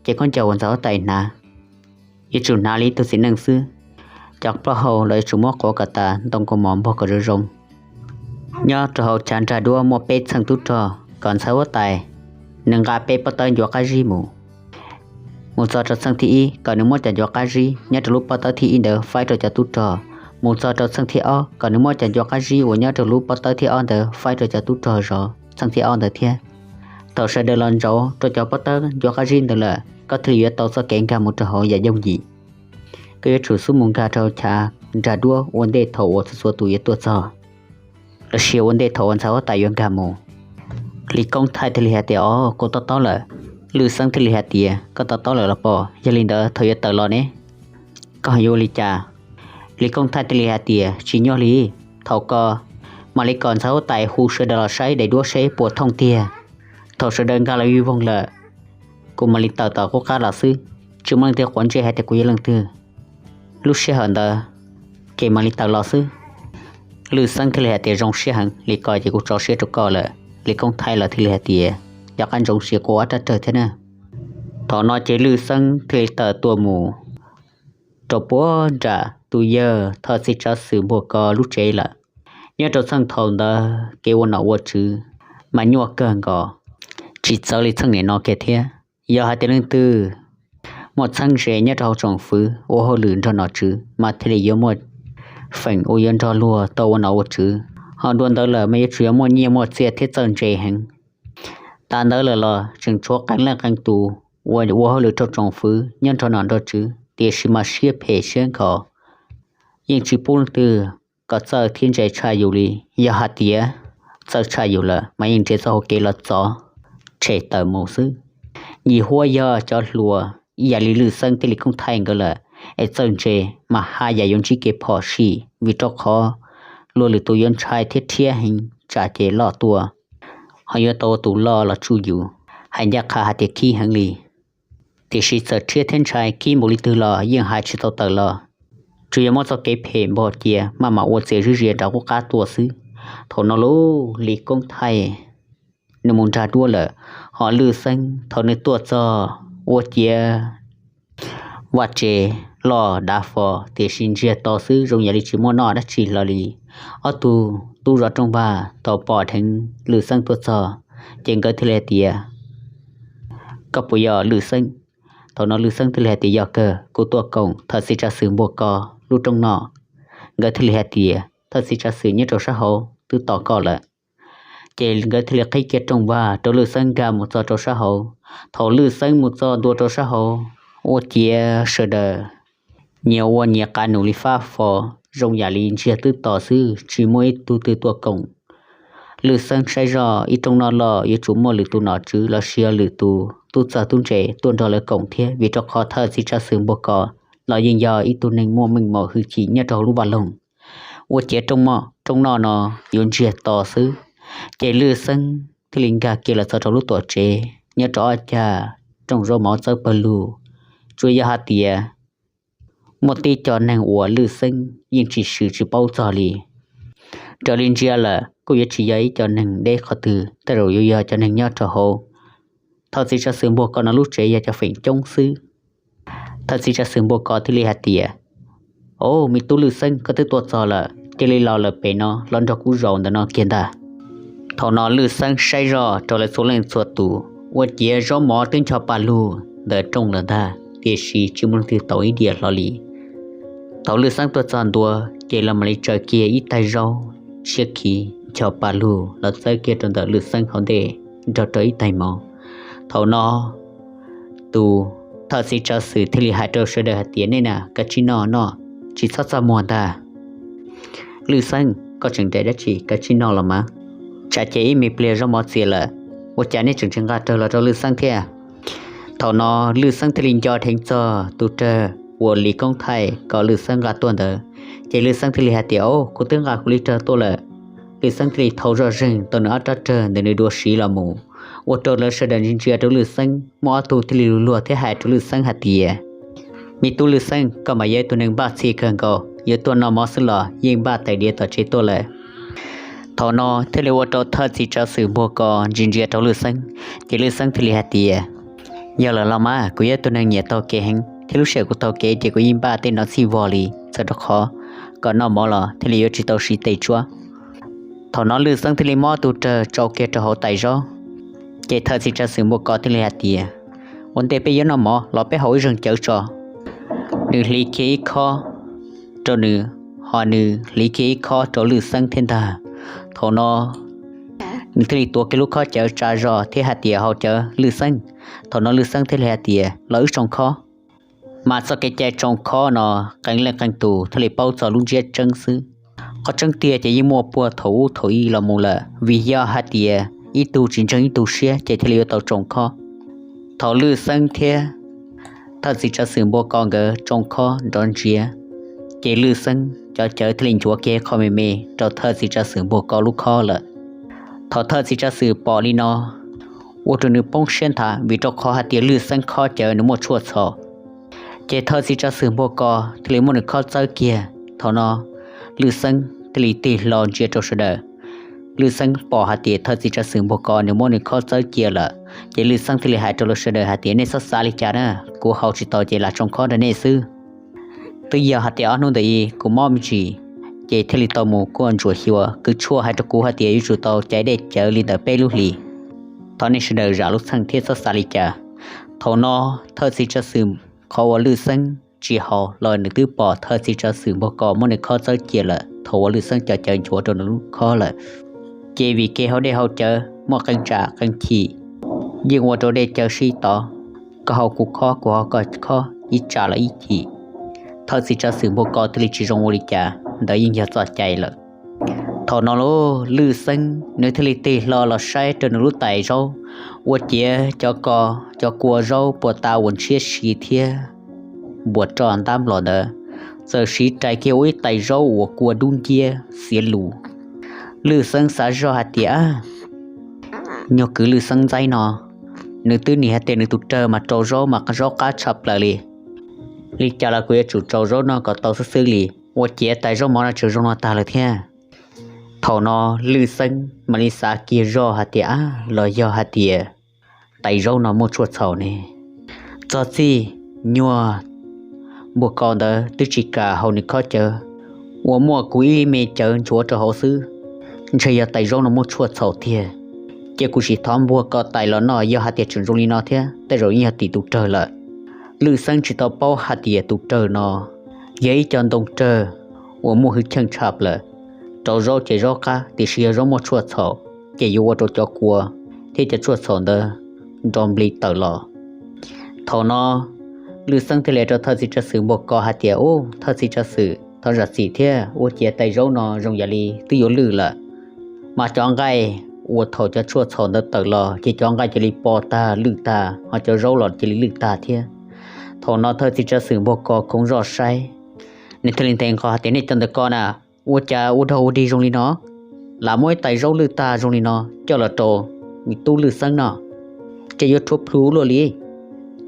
ces khaub ncaws uas ntxhais huab tais hnav yuav tsum hnav li ib tug txiv neej xwb. Cov plaub hau los yuav tsum muab quav kom tas ntoo kaus mom npog kom zoo zoo. Nyob rau hauv chav nrag duab muaj peb txheej tub rog, kom ntxhais huab tais nws nqa peb pob tawb ncuav qab zib mus. Mus txog rau txheej thib ib kom nws muab cov ncuav qab zib nyob rau lub pob tawb thib ib ntawd faib rau cov tub rog. Mus txog rau txheej thib ob kom nws muab cov ncuav qab zib uas nyob rau lub pob tawb thib ob ntawd faib rau cov tub rog zov txheej thib ob ntawd thiab. Thaum sawv daws los ntsaum rau cov pob tawb ncuav qab zib ntawd lawm, koj thiaj li yuav tau txoj kev nkag mus rau hauv yam yooj yim. Koj yuav tsum xub mus nkag rau chav nrag duab ua ntej thaum uas txhua txhua tus yuav tuaj txog, los sis ua ntej thaum uas ntxhais huab tais yuav nkag mus. Lis Koob Thaij thiaj li hais tias, Os, kuv to taub lawm. Lwj Xeeb thiaj li hais tias, Koj to taub lawm los pom? Yog li ntawd thaum yuav tawm los ne, koj yuav ua li cas? Lis Koob Thaij thiaj li hais tias, Tsis nyuaj li. Thaum ko mam li kom ntxhais huab tais hu sawv daws los saib daim duab seb puas thooj tiag. Thaum sawv daws nkag los vij voog lawm, kuv mam li tawm tom qub qab los xwb, tsis muaj leej twg quav ntsej hais tias kuv yog leej twg. Lub sij hawm ntawd ces mam li tawm los xwb. Lwj Xeeb thiaj li hais tias, Zoo siab heev li ko ces kuv tso siab rau koj lawm. Lis Koob Thaij los thiaj li hais tias, Yog qab ntsoov siav kuv ob rab rawg thiab na. Thaum no ces Lwj Xeeb thiaj li tawm tuaj mus rau puag nram tus yawg Thoj Txij Tsav Xwm npuag ko lub tsev lawm. Nyob rau txheej thaum ntawd kev ua nom ua tswv mas nyuaj kawg nkaus, tsis txawv li txheej nim no kiag thiab. Yog hais tias leej twg muaj txheeb ze nyob rau hauv tsoom fwv ua hauj lwm nrog nom tswv mas thiaj li yuav muaj feem uas yuav nrog luag tau ua nom ua tswv. Ho dua ntawd lawm mas yuav tsum yuav muaj nyiaj muaj txiaj thiab txawj ntse heev. Tas ntawd lawm los tseem tshuav qee leej qee tus uas ua hauj lwm rau tsoom fwv nyob nrog nom nrog tswv, tiam sis mas siab phem siab nkhaus, yeej tsis pub leej twg kom txawj thiab ntse tshaj yus li. Yog hais tias txawj tshaj yus lawm mas yeej nrhiav txoj hau kev los txov tshem tawm mus xwb. Yim huab yog cov hluas ib yam li Lwj Xeeb thiab Lis Koob Thaij nkawd lawm, es txawj ntse mas haj yam yuav ntsib kev phom sij, vim rau qhov luag lwm tus yuav ntshai thiab rhiab heev tsam ces loj tuaj, ho yuav tau tus loj los tsuj yus, hais ncaj qha hais tias khib heev li. Tiam sis txawm rhiab thiab ntshai khib npaum li twg los yeej hais tsis tau tawm los, tsuas yog muab txoj kev phem npog cia maj mam ua txias zwb zias nram qub qab tuaj xwb. Thaum no lauj, Lis Koob Thaij nws mus nrag duab lawm, Ho Lwj Xeeb thaum nws tuaj txog ua ciav vaj tsev loj dav fo, tiam sis ntsiag to xwb, zoo yam li tsis muaj noj dab tsi hlo li. Ob tug tub zov rooj vag thaum pom dheev Lwj Xeeb tuaj txog, ces nkawd thiaj li hais tias, Koj puas yog Lwj Xeeb? Thaum no Lwj Xeeb thiaj li hais tias, Yog kawg, kuv tuaj koom thawj txiv tsav xwm Npuag Ko lub rooj no. Nkawd thiaj li hais tias, Thawj txiv tsav xwm nyob rau sab hauv twb tos koj lawm. Ces nkawd thiaj li qhib kiag rooj vag rau Lwj Xeeb nkag mus txog rau sab hauv. Thaum Lwj Xeeb mus txog ntua rau sab hauv, ua ciav sawv daws nyias ua nyias qav num li fab fo, zoo yam li ntsiag twb to xwb, tsis muaj ib tug twg tuaj koom. Lwj Xeeb saib zoj ib rooj noj loj yuav tsum muaj lwm tus nom tswv los sis yog lwm tus tub txawj tub ntse tuaj nrog lawv koom thiab, vim rau qhov thawj txiv tsav xwm Npuag Ko los yeej yog ib tug neeg muaj meej mom hwj chim nyob rau hauv lub vaj loog. Ua ciav rooj noj no yuav ntsiag to xwb. Ces Lwj Xeeb thiaj li nkag kiag los txog rau lub tuam tsev nyob rau ob cag rooj zaub mov txawb pawg lug. Tsuas yog hais tias muaj tib co neeg uas Lwj Xeeb yeej tsis swm tsis paub txog li. Raws li ntsia lawm kuj yuav tsis yog ib co neeg deb qhov twg, tej zaum yuav yog cov neeg nyob rau hauv thawj txiv tsav xwm Npuag Ko no lub tsev yog cov feem coob xwb. Thawj txiv tsav xwm Npuag Ko thiaj li hais tias, Au, me tub Lwj Xeeb, koj twb tuaj txog lawm, cia li los lawm pem no los nrog kuv zaum ntawm no kiag ntag. Thaum no Lwj Xeeb saib zoj rau lawv txhua leej txhua tus, ua ciav zaub mov twb ncho pa lug ntawm rooj lawm ntag, tiam sis tsis muaj leej twg tau ib diav hlo li. Thaum Lwj Xeeb tuaj txog ntua, ces los mam li tsaws kiag ib taig zaub tshiab khiv ncho pa lug los txawb kiag rau ntawm Lwj Xeeb hauv ntej nrog rau ib taig mov. Thaum no tus thawj txiv tsav xwm thiaj li hais rau sawv daws hais tias, Nej na, kav tsij noj noj, tsis txhob txaj muag ntag. Lwj Xeeb, koj tseem nres dab tsi, kav tsij noj los mas. Tsam ces ib me pliag zaub mov txias lawm, ua cas nej tseem tsis nqa rawg los rau Lwj Xeeb thiab? Thaum no Lwj Xeeb thiaj li nco dheev txog tus rawg uas Lis Koob Thaij kom Lwj Xeeb nqa tuaj ntawd. Ces Lwj Xeeb thiaj li hais tias, Au, kuv twb nqa kuv li rawg tuaj lawm. Lwj Xeeb thiaj li thau zoj zeeg tau nws ob rab rawg ntawm nws dua siv los mus, ua rau lawv sawv daws ntsia ntsia rau Lwj Xeeb, muaj ob tug thiaj li luag luag thiab hais rau Lwj Xeeb hais tias, Me tub Lwj Xeeb, koj mas yog ib tug neeg npaj txhij kawg nkaus, yuav tuaj noj mov xwb los yeej npaj tais diav tom tsev tuaj lawm. Thaum no thiaj li ua rau thawj txiv tsav xwm Npuag Ko ntsia ntsia rau Lwj Xeeb, ces Lwj Xeeb thiaj li hais tias, Yog lawm los mas, kuv yog ib tug neeg nyiam taug kev heev thiab lub sij hawm kuv taug kev ces kuv yeej npaj tej no txhij vog li, txawm rau qhov kom noj mov los thiaj li yuav tsis tau siv tes tsuab. Thaum no Lwj Xeeb thiaj li muab tus rawg tsau kiag rau hauv tais zaub. Ces thawj txiv tsav xwm Npuag Ko thiaj li hais tias, Ua ntej peb yuav noj mov los peb haus ib zeeg cawv tso. Nws hliv kiag ib khob rau nws, ho nws hliv kiag ib khob rau Lwj Xeeb thiab ntag. Thaum no nws thiaj li tuav kiag lub khob cawv tsa zog thiab hais tias, Haus cawv Lwj Xeeb. Thaum no Lwj Xeeb thiaj li hais tias, Los wb tsoo khob. Mas txoj kev cai tsoo khob no qee leej qee tus thiaj li paub txog lub ntsiab tseeb xwb. Qhov tseeb tiag ces yeej muaj puag thaum ub thaum i los mus lawm, vim yog hais tias ib tug tsis ntseeg ib tug siab ces thiaj li yuav tau tsoo khob. Thaum Lwj Xeeb thiab thawj txiv tsav xwm Npuag Ko nkawd tsoo khob nrov ntsiav, ces Lwj Xeeb cov cawv thiaj li nchuav kiag qho me me rau thawj txiv tsav xwm Npuag Ko lub khob lawm. Thaum thawj txiv tsav xwm pom li no, ua rau nws poob siab nthav vim rau qhov hais tias Lwj Xeeb khob cawv nws muaj tshuaj txhos. Ces thawj txiv tsav xwm Npuag Ko thiaj li muab nws khob txawb kiag. Thaum no Lwj Xeeb thiaj li tig hlo ntsia rau sawv daws. Lwj Xeeb pom hais tias thawj txiv tsav xwm Npuag Ko nws muab nws khob txawb cia lawm, ces Lwj Xeeb thiaj li hais rau lawv sawv daws hais tias, Nej txhob xav li cas na, kuv haus tsis tau ces lam tsoo khob rau nej xwb. Twb yog hais tias ob hnub ntawd kuv mob me ntsis, ces thiaj li tau mus kuaj ntsuam xyuas, kwv tshuaj hais rau kuv hais tias yuav tsum tau caiv dej cawv li ntawm peb lub hlis. Thov nej sawv daws zam lub txim thiab txhob xav li cas. Thaum no thawj txiv tsav xwm, qhov uas Lwj Xeeb tsis haus los nws twb pom thawj txiv tsav xwm Npuag Ko muab nws khob txawb cia lawm thaum uas Lwj Xeeb cov cawv nchuav rau nws lub khob lawm. Ces vim kev haus dej haus cawv muaj qee tsam qee chim, yeej ua rau dej cawv sib tov, koj haus kuv khob kuv haus koj khob ib tsam los ib chim. Thawj txiv tsav xwm Npuag Ko thiaj li tsis zoo ua li cas, ntawd yeej yog txoj cai lawm. Thaum no lauj, Lwj Xeeb nws thiaj li tig hlo los saib rau nws lub tais zaub, ua ciav cov ko, cov kua zaub puas ta uas ntshiab si thiab npuas roj ntab nplos ntawd, txawm siv rais kiag ua ib tais zaub uas kua dub nciab xiav lus. Lwj Xeeb xav zoj hais tias, Nyuag kwv Lwj Xeeb ntxaib no, nws twb nim hais tias nws tus rawg mas rau zaub mas zaub qab tshaj plaws li. Li cas los kuv yuav tsum rau zaub no kom tau xwb xwb li, ua ciav tais zaub mov no tseem zoo no tag lawm thiab. Thaum no Lwj Xeeb mam li xav kiag zoj hais tias, Ab, los yog hais tias tais zaub no muaj tshuaj txhaum ne. Txog txij nyuag npua ko ntawd twb tsis kam haus nws khob cawv uas muaj kuv ib me cawv nchuav rau hauv xwb, ntshe yog tais zaub no muaj tshuaj txhaum tiag. Cia kuv sim thov npua ko tais los noj, yog hais tias tseem zoo li no thiab tej zaum yeej yog tim tus rawg lawm. Lwj Xeeb tsis tau paub hais tias tus rawg no yog ib co ntoo rawg uas muaj hwj chim tshaj plaws. Rau zaub ces zaub qab, tiam sis yog zaub muaj tshuaj txhaum ces yuav ua rau cov kua thiab cov tshuaj txhaum ntawd nrov nplig tawm los. Thaum no Lwj Xeeb thiaj li rau thawj txiv tsav xwm npua ko hais tias, Ub, thawj txiv tsav xwm, thov zam txim thiab, ua ciav tais zaub no zoo yam li twb yuav lwj lawm. Mas cov nqaij uas thaum cov tshuaj txhaum ntawd tawm los ces cov nqaij cia li po tag lwj tag, ho cov zaub los cia li lwj tag thiab. Thaum no thawj txiv tsav xwm npua ko khoov zoj saib, nws thiaj li nthe nqho hais tias, Nej cov ntawm ko na, ua cas ua dog ua dig zoo li no? Lam muab ib tais zaub lwj tag zoo li no coj los rau me tub Lwj Xeeb no, ces yuav rhuav plhu luaj li.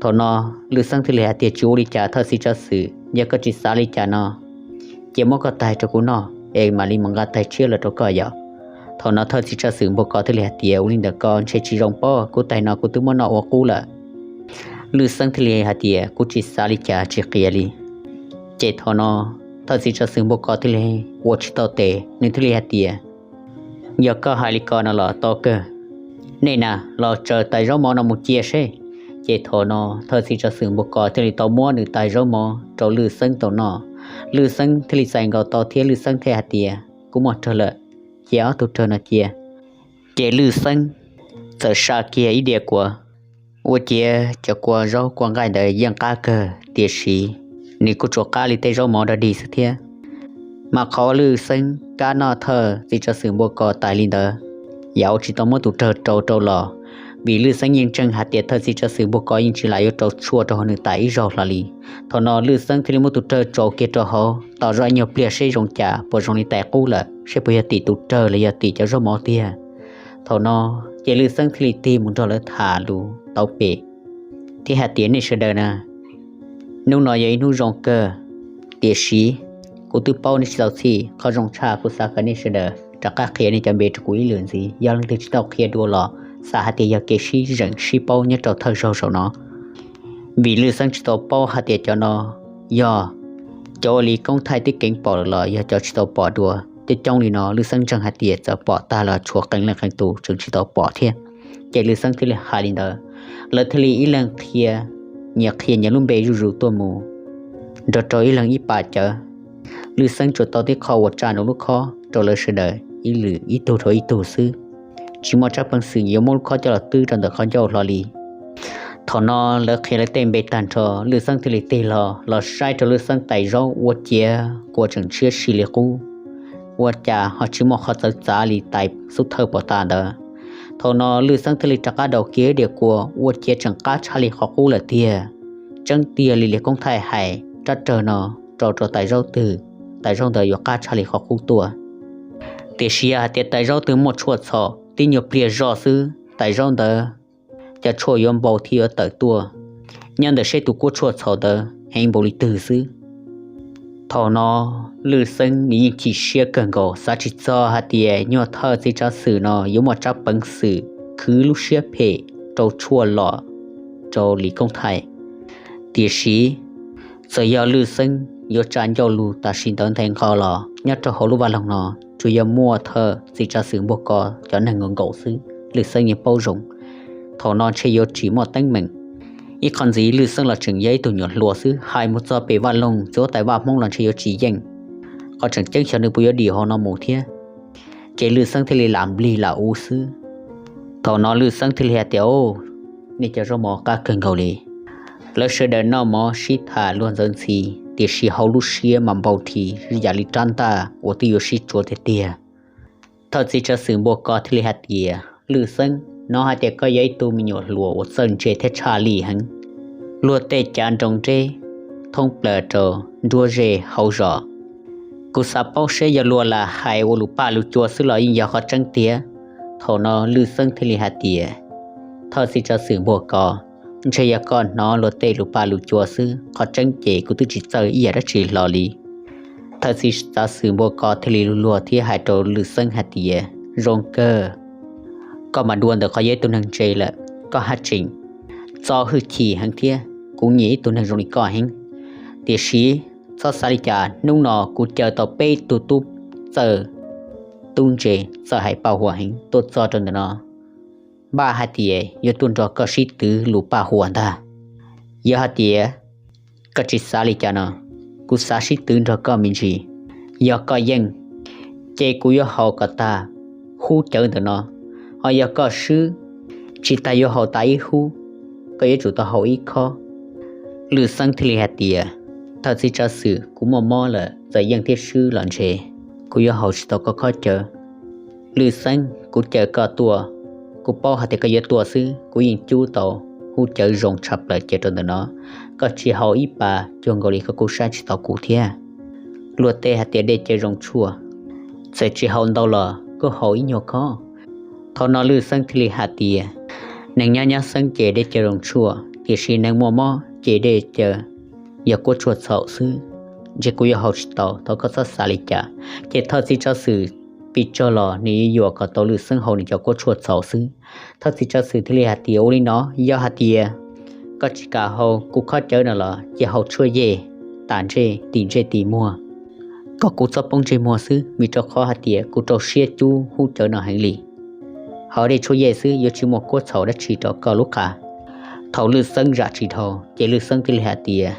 Thaum no Lwj Xeeb thiaj li hais tias, Tsis ua li cas thawj txiv tsav xwm, yog koj tsis xav li cas no ces muab koj tais rau kuv noj es mam li mus nqa tais tshiab los rau koj yom. Thaum no thawj txiv tsav xwm npua ko thiaj li hais tias, Ua li ntawm ko ntshe tsis zoo pob, kuv tais no kuv twb muab noj ua qub lawm. Lwj Xeeb thiaj li hais tias, Kuv tsis xav li cas tsis qias li. Ces thaum no thawj txiv tsav xwm npua ko thiaj li ua tsis tau tes, nws thiaj li hais tias, Yog koj hais li ko no los tau kawg. Nej na, los tsaws tais zaub mov no mus cia seb. Ces thaum no thawj txiv tsav xwm npua ko thiaj li tau muab nws tais zaub mov rau Lwj Xeeb tau noj. Lwj Xeeb thiaj li txais nkaus tau thiab Lwj Xeeb thiaj hais tias, Kuv muaj raug lawm, cia ob tug raug no cia. Ces Lwj Xeeb txawm saj kiag ib diav kua, ua ciav cov kua zaub kua nqaij ntawd yeej qab kawg, tiam sis nws kuj tsuas qab li tej zaub mov dog dig xwb thiab. Mas qhov Lwj Xeeb kam noj thawj txiv tsav xwm npua ko tais li ntawd, yam uas tsis tau muab tus rawg rau rau los, vim Lwj Xeeb yeej ntseeg hais tias thawj txiv tsav xwm npua ko yeej tsis lam yuav rau tshuaj rau hauv nws tais ib zaug hlo li. Thaum no Lwj Xeeb thiaj li muab tus rawg tsau kiag rau hauv, tos zoj ib nyuag pliag seb zoo cas, puas zoo li tais qub lawm, seb puas yog tim tus rawg los yog tim cov zaub mov tiag. Thaum no ces Lwj Xeeb thiaj li tig mus nrog lawv tham lus tau pem thiab hais tias, Nej sawv daws na, hnub no yog ib hnub zoo kawg, tiam sis kuv twb paub nej tsis tau txhij. Qhov zoo tshaj kuv xav kom nej sawv daws rov qab qhia nej cov npe rau kuv ib lwm ntxiv. Yog leej twg tsis tau qhia dua los xav hais tias yog kev sib zeem sib paub nyob rau thawj zaug zaum no. Vim Lwj Xeeb tsis tau paub hais tias cov no yog cov ua li Koob Thaij tib keev pom lawm los yog cov tsis tau pom dua. Coob coob li no Lwj Xeeb ntseeg hais tias txawm pom tag los tshuav qee leej qee tus tseem tsis tau pom thiab. Ces Lwj Xeeb thiaj li hais li ntawd, lawv thiaj li ib leeg qhia, nyias qhia nyias lub npe zuj zus tuaj mus nrog rau ib leeg ib pas cawv. Lwj Xeeb tsuas tau tib qho uas tsa nws lub khob rau lawv sawv daws ib lwm ib tug rau ib tug xwb, tsis muaj tsab peev xwm yuav muab lub khob coj los twb rau ntawm qhov ncauj hlo li. Thaum no lawv qhia lawv tej npe tag nrho, Lwj Xeeb thiaj li tig los los saib rau Lwj Xeeb tais zaub ua ciav kua tseem tshiab si li qub, ua cas ho tsis muaj qhov txawv txav li tais xub thawj pom tas ntawd. Thaum no Lwj Xeeb thiaj li rov qab daus kiag diav kua ua ciav tseem qab tshaj li qhov qub lawm tiag. Tseeb tiag li li Koob Thaij hais, rab rawg no rau rau tais zaub twg, tais zaub ntawd yuav qab tshaj li qhov qub tuaj. Tiam sis yog hais tias tais zaub twg muaj tshuaj txhaum, tib nyuag pliag zoj xwb tais zaub ntawd cov tshuaj yuav npau thiab yuav tawm tuaj. Nyob ntawm seb tus kuab tshuaj txhaum ntawd heev npaum li twg xwb. Thaum no Lwj Xeeb nws yeej chim siab kawg nkaus, xav tsis txog hais tias nyuag thawj txiv tsav xwm no yuav muaj tsab peev xwm khwv lub siab phem rau tshuaj los rau Lis Koob Thaij. Tiam sis txawm yog Lwj Xeeb yuav tsa ncauj lus tam sim ntawd nthe nqho los nyob rau hauv lub vaj loog no tsuas yog muaj thawj txiv tsav xwm npuag ko cov neeg nkaus nkaus xwb, Lwj Xeeb yeej paub zoo. Thaum no ntshe yuav tsis muaj teeb meem. Ib qho ntxiv Lwj Xeeb los tseem yog ib tug nyuam hluas xwb, hais mus txog pem vaj loog txiv huab tais Vaj Hmoob los ntshe yuav tsis yeej. Qhov tseem ceeb xyov nws puas yuav dim hauv no mus thiab. Ces Lwj Xeeb thiaj li lam nplig lam ua xwb. Thaum no Lwj Xeeb thiaj li hais tias, Nej cov zaub mov qab kawg nkaus li. Lawv sawv daws noj mov sib tham luag ntxawv ntxhi, tiam sis hauv lub siab mas npau thi yam li rab ntaj uas twb yuav sib tsuav tiag tiag. Thawj txiv tsav xwm npuag ko thiaj li hais tias, Lwj Xeeb, hnov hais tias koj yog ib tug me nyuam hluas uas txawj ntse thiab tshaj lij heev. Luag tej cav nroo nreb thoob plaws rau nruab zej hauv zos. Kuv xav paub seb yog luag lam hais ua lus paj lus cua xwb los yeej yog qhov tseeb tiag. Thaum no Lwj Xeeb thiaj li hais tias, Thawj txiv tsav xwm npuag ko, ntshe yog koj hnov luag tej lus paj lus cua xwb, qhov tseeb ces kuv twb tsis txawj ib yam dab tsi hlo li. Thawj txiv tsav xwm npuag ko thiaj li luag luag thiab hais rau Lwj Xeeb hais tias, Zoo kawg, koj mas dua ntawm qhov yog ib tug neeg ntse lawm. koj haj tseem txo hwj chim heev thiab kuv nyiam ib tug neeg zoo li koj heev. Tiam sis txhob xav li cas, hnub no kuv caw tau peb tug tub txawj, tub ntse, txawj hais paj huam heev tuaj txog rau ntawm no, npaj hais tias yuav tuaj nrog koj sib twv lus paj huam ntag. Yog hais tias koj tsis xav li cas no, kuv xav sib twv nrog koj me ntsis. Yog koj yeej, ces kuv yuav haus kom tag hub cawv ntawm no, ho yog koj swb, tsis tas yuav haus tas ib hub, koj yuav tsum tau haus ib khob. Lwj Xeeb thiaj li hais tias, thawj txiv tsav xwm, kuv muaj mob lawm, txawm yeej thiab swb los ntshe kuv yuav haus tsis tau koj khob cawv. Lwj Xeeb, kuv caw koj tuaj, kuv paub hais tias koj yuav tuaj xwb, kuv yeej cub tau hub cawv zoo tshaj plaws cia rau ntawm no. Koj tsis haus ib pas cuag nkaus li koj kuj saib tsis taus kuv thiab. Luag tej hais tias dej cawv zoo tshuaj, txawm tsis haus ntau los kuj haus ib nyuag khob. Thaum no Lwj Xeeb thiaj li hais tias, neeg nyob nyob xeeb ces dej cawv zoo tshuaj, tiam sis neeg muaj mob ces dej cawv yog kuab tshuaj txhaum xwb, ntshe kuv yuav haus tsis tau, thov koj txhob xav li cas. Ces thawj txiv tsav xwm pes tsawg los nws yuam kom tau Lwj Xeeb haus nws cov kuab tshuaj txhaum xwb. Thawj txiv tsav xwm thiaj li hais tias, ua li no, yog hais tias koj tsis kam haus kuv khob cawv no los cia haus tshuaj yej tas ntsej, tim ntsej tim muag, kom kuv txhob poob ntsej muag xwb, vim rau qhov hais tias kuv rau siab cub hub cawv no heev li. Haus dej tshuaj yej xwb yuav tsis muaj kuab txhaum dab tsi rau koj lub qa. Thaum Lwj Xeeb zam tsis dhau ces Lwj Xeeb thiaj li hais tias,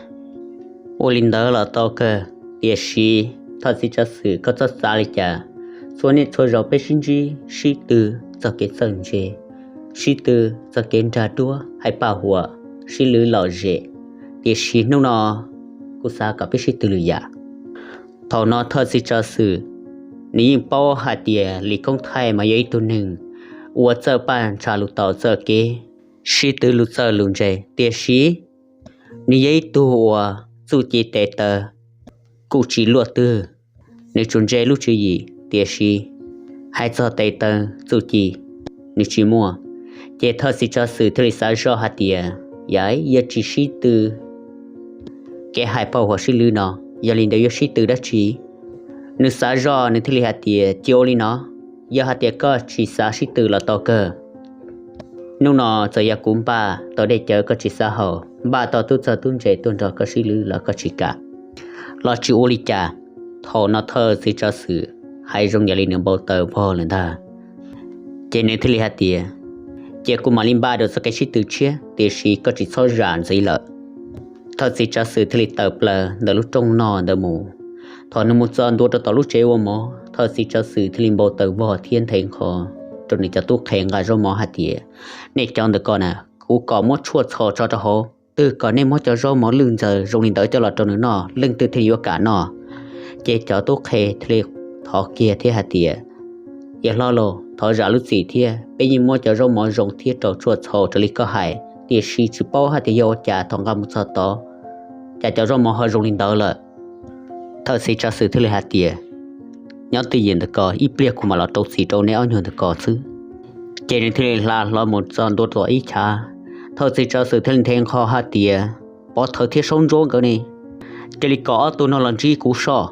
ua li ntawd los tau kawg, tiam sis thawj txiv tsav xwm, koj txhob xav li cas. Txhua niaj txhua zaus peb sib ntsib sib tw txog kev txawj ntse, sib tw txog kev nrag duab, hais paj huam, sib lwv lom zem, tiam sis hnub no kuv xav kom peb sib tw lwm yam. Thaum no thawj txiv tsav xwm nws yeej paub hais tias Lis Koob Thaij mas yog ib tug neeg uas txawj paj ntsha lus tau txoj kev sib tw lus txawj lus ntse, tiam sis nws yog ib tug uas txuj ci tes taw kuj tsis luaj twg. Nws tsuas ntse lub tswv yim, tiam sis hais txog tes taw txuj ci nws tsis muaj. Ces thawj txiv tsav xwm thiaj li xav zoj hais tias, yog, yog tsis sib tw kev hais paj huam sib lwv no, yog li ntawd yuav sib tw dab tsi? Nws xav zoj nws thiaj li hais tias, cia ua li no, yog hais tias koj tsis xav sib tw los tau kawg. Hnub no txawm yog kuv npaj tau dej cawv koj tsis xav haus, npaj tau tub txawj tub ntse tuaj nrog koj sib lwv los koj tsis kam, los tsis ua li cas. Thaum no thawj txiv tsav xwm hais zoo yam li nws npau taws vog lawm ntag. Ces nws thiaj li hais tias, ces kuv mam li npaj rau txoj kev sib tw tshiab, tiam sis koj tsis txhob zam ntxiv lawm. Thawj txiv tsav xwm thiaj li tawm plaws ntawm lub rooj noj ntawd mus. Thaum nws mus txog ntua rau tom lub tsev ua mov, thawj txiv tsav xwm thiaj li npau taws vog thiab nthe nqho rau nws cov tub qhe nqa zaub mov hais tias, nej cov ntawm ko na, kuv kom muab tshuaj txhaum tso rau hauv, twg kom nej muab cov zaub mov lwj ntxaws zoo li ntawd coj los rau nws noj, leej twg thiaj yuav kam noj. Ces cov tub qhe thiaj li thov kiag thiab hais tias, yawg hlob lauj, thov zam lub txim thiab, peb yeej muab cov zaub mov zoo thiab rau tshuaj txhaum raws li koj hais, tiam sis tsis paub hais tias yog ua cas thaum nqa mus txog tod, cas cov zaub mov ho zoo li ntawd lawm. Thawj txiv tsav xwm thiaj li hais tias, nyob twj ywm ntawm ko, ib pliag kuv mam los rau txim rau neb ob nyuag ntawm ko xwb. Ces nws thiaj li hla hlo mus txog ntua tom ib chav. Thawj txiv tsav xwm thiaj li nthe nqho hais tias, pov thawj thiab saub ntsuab nkawd ne, cia li kom ob tug no los ntsib kuv soj.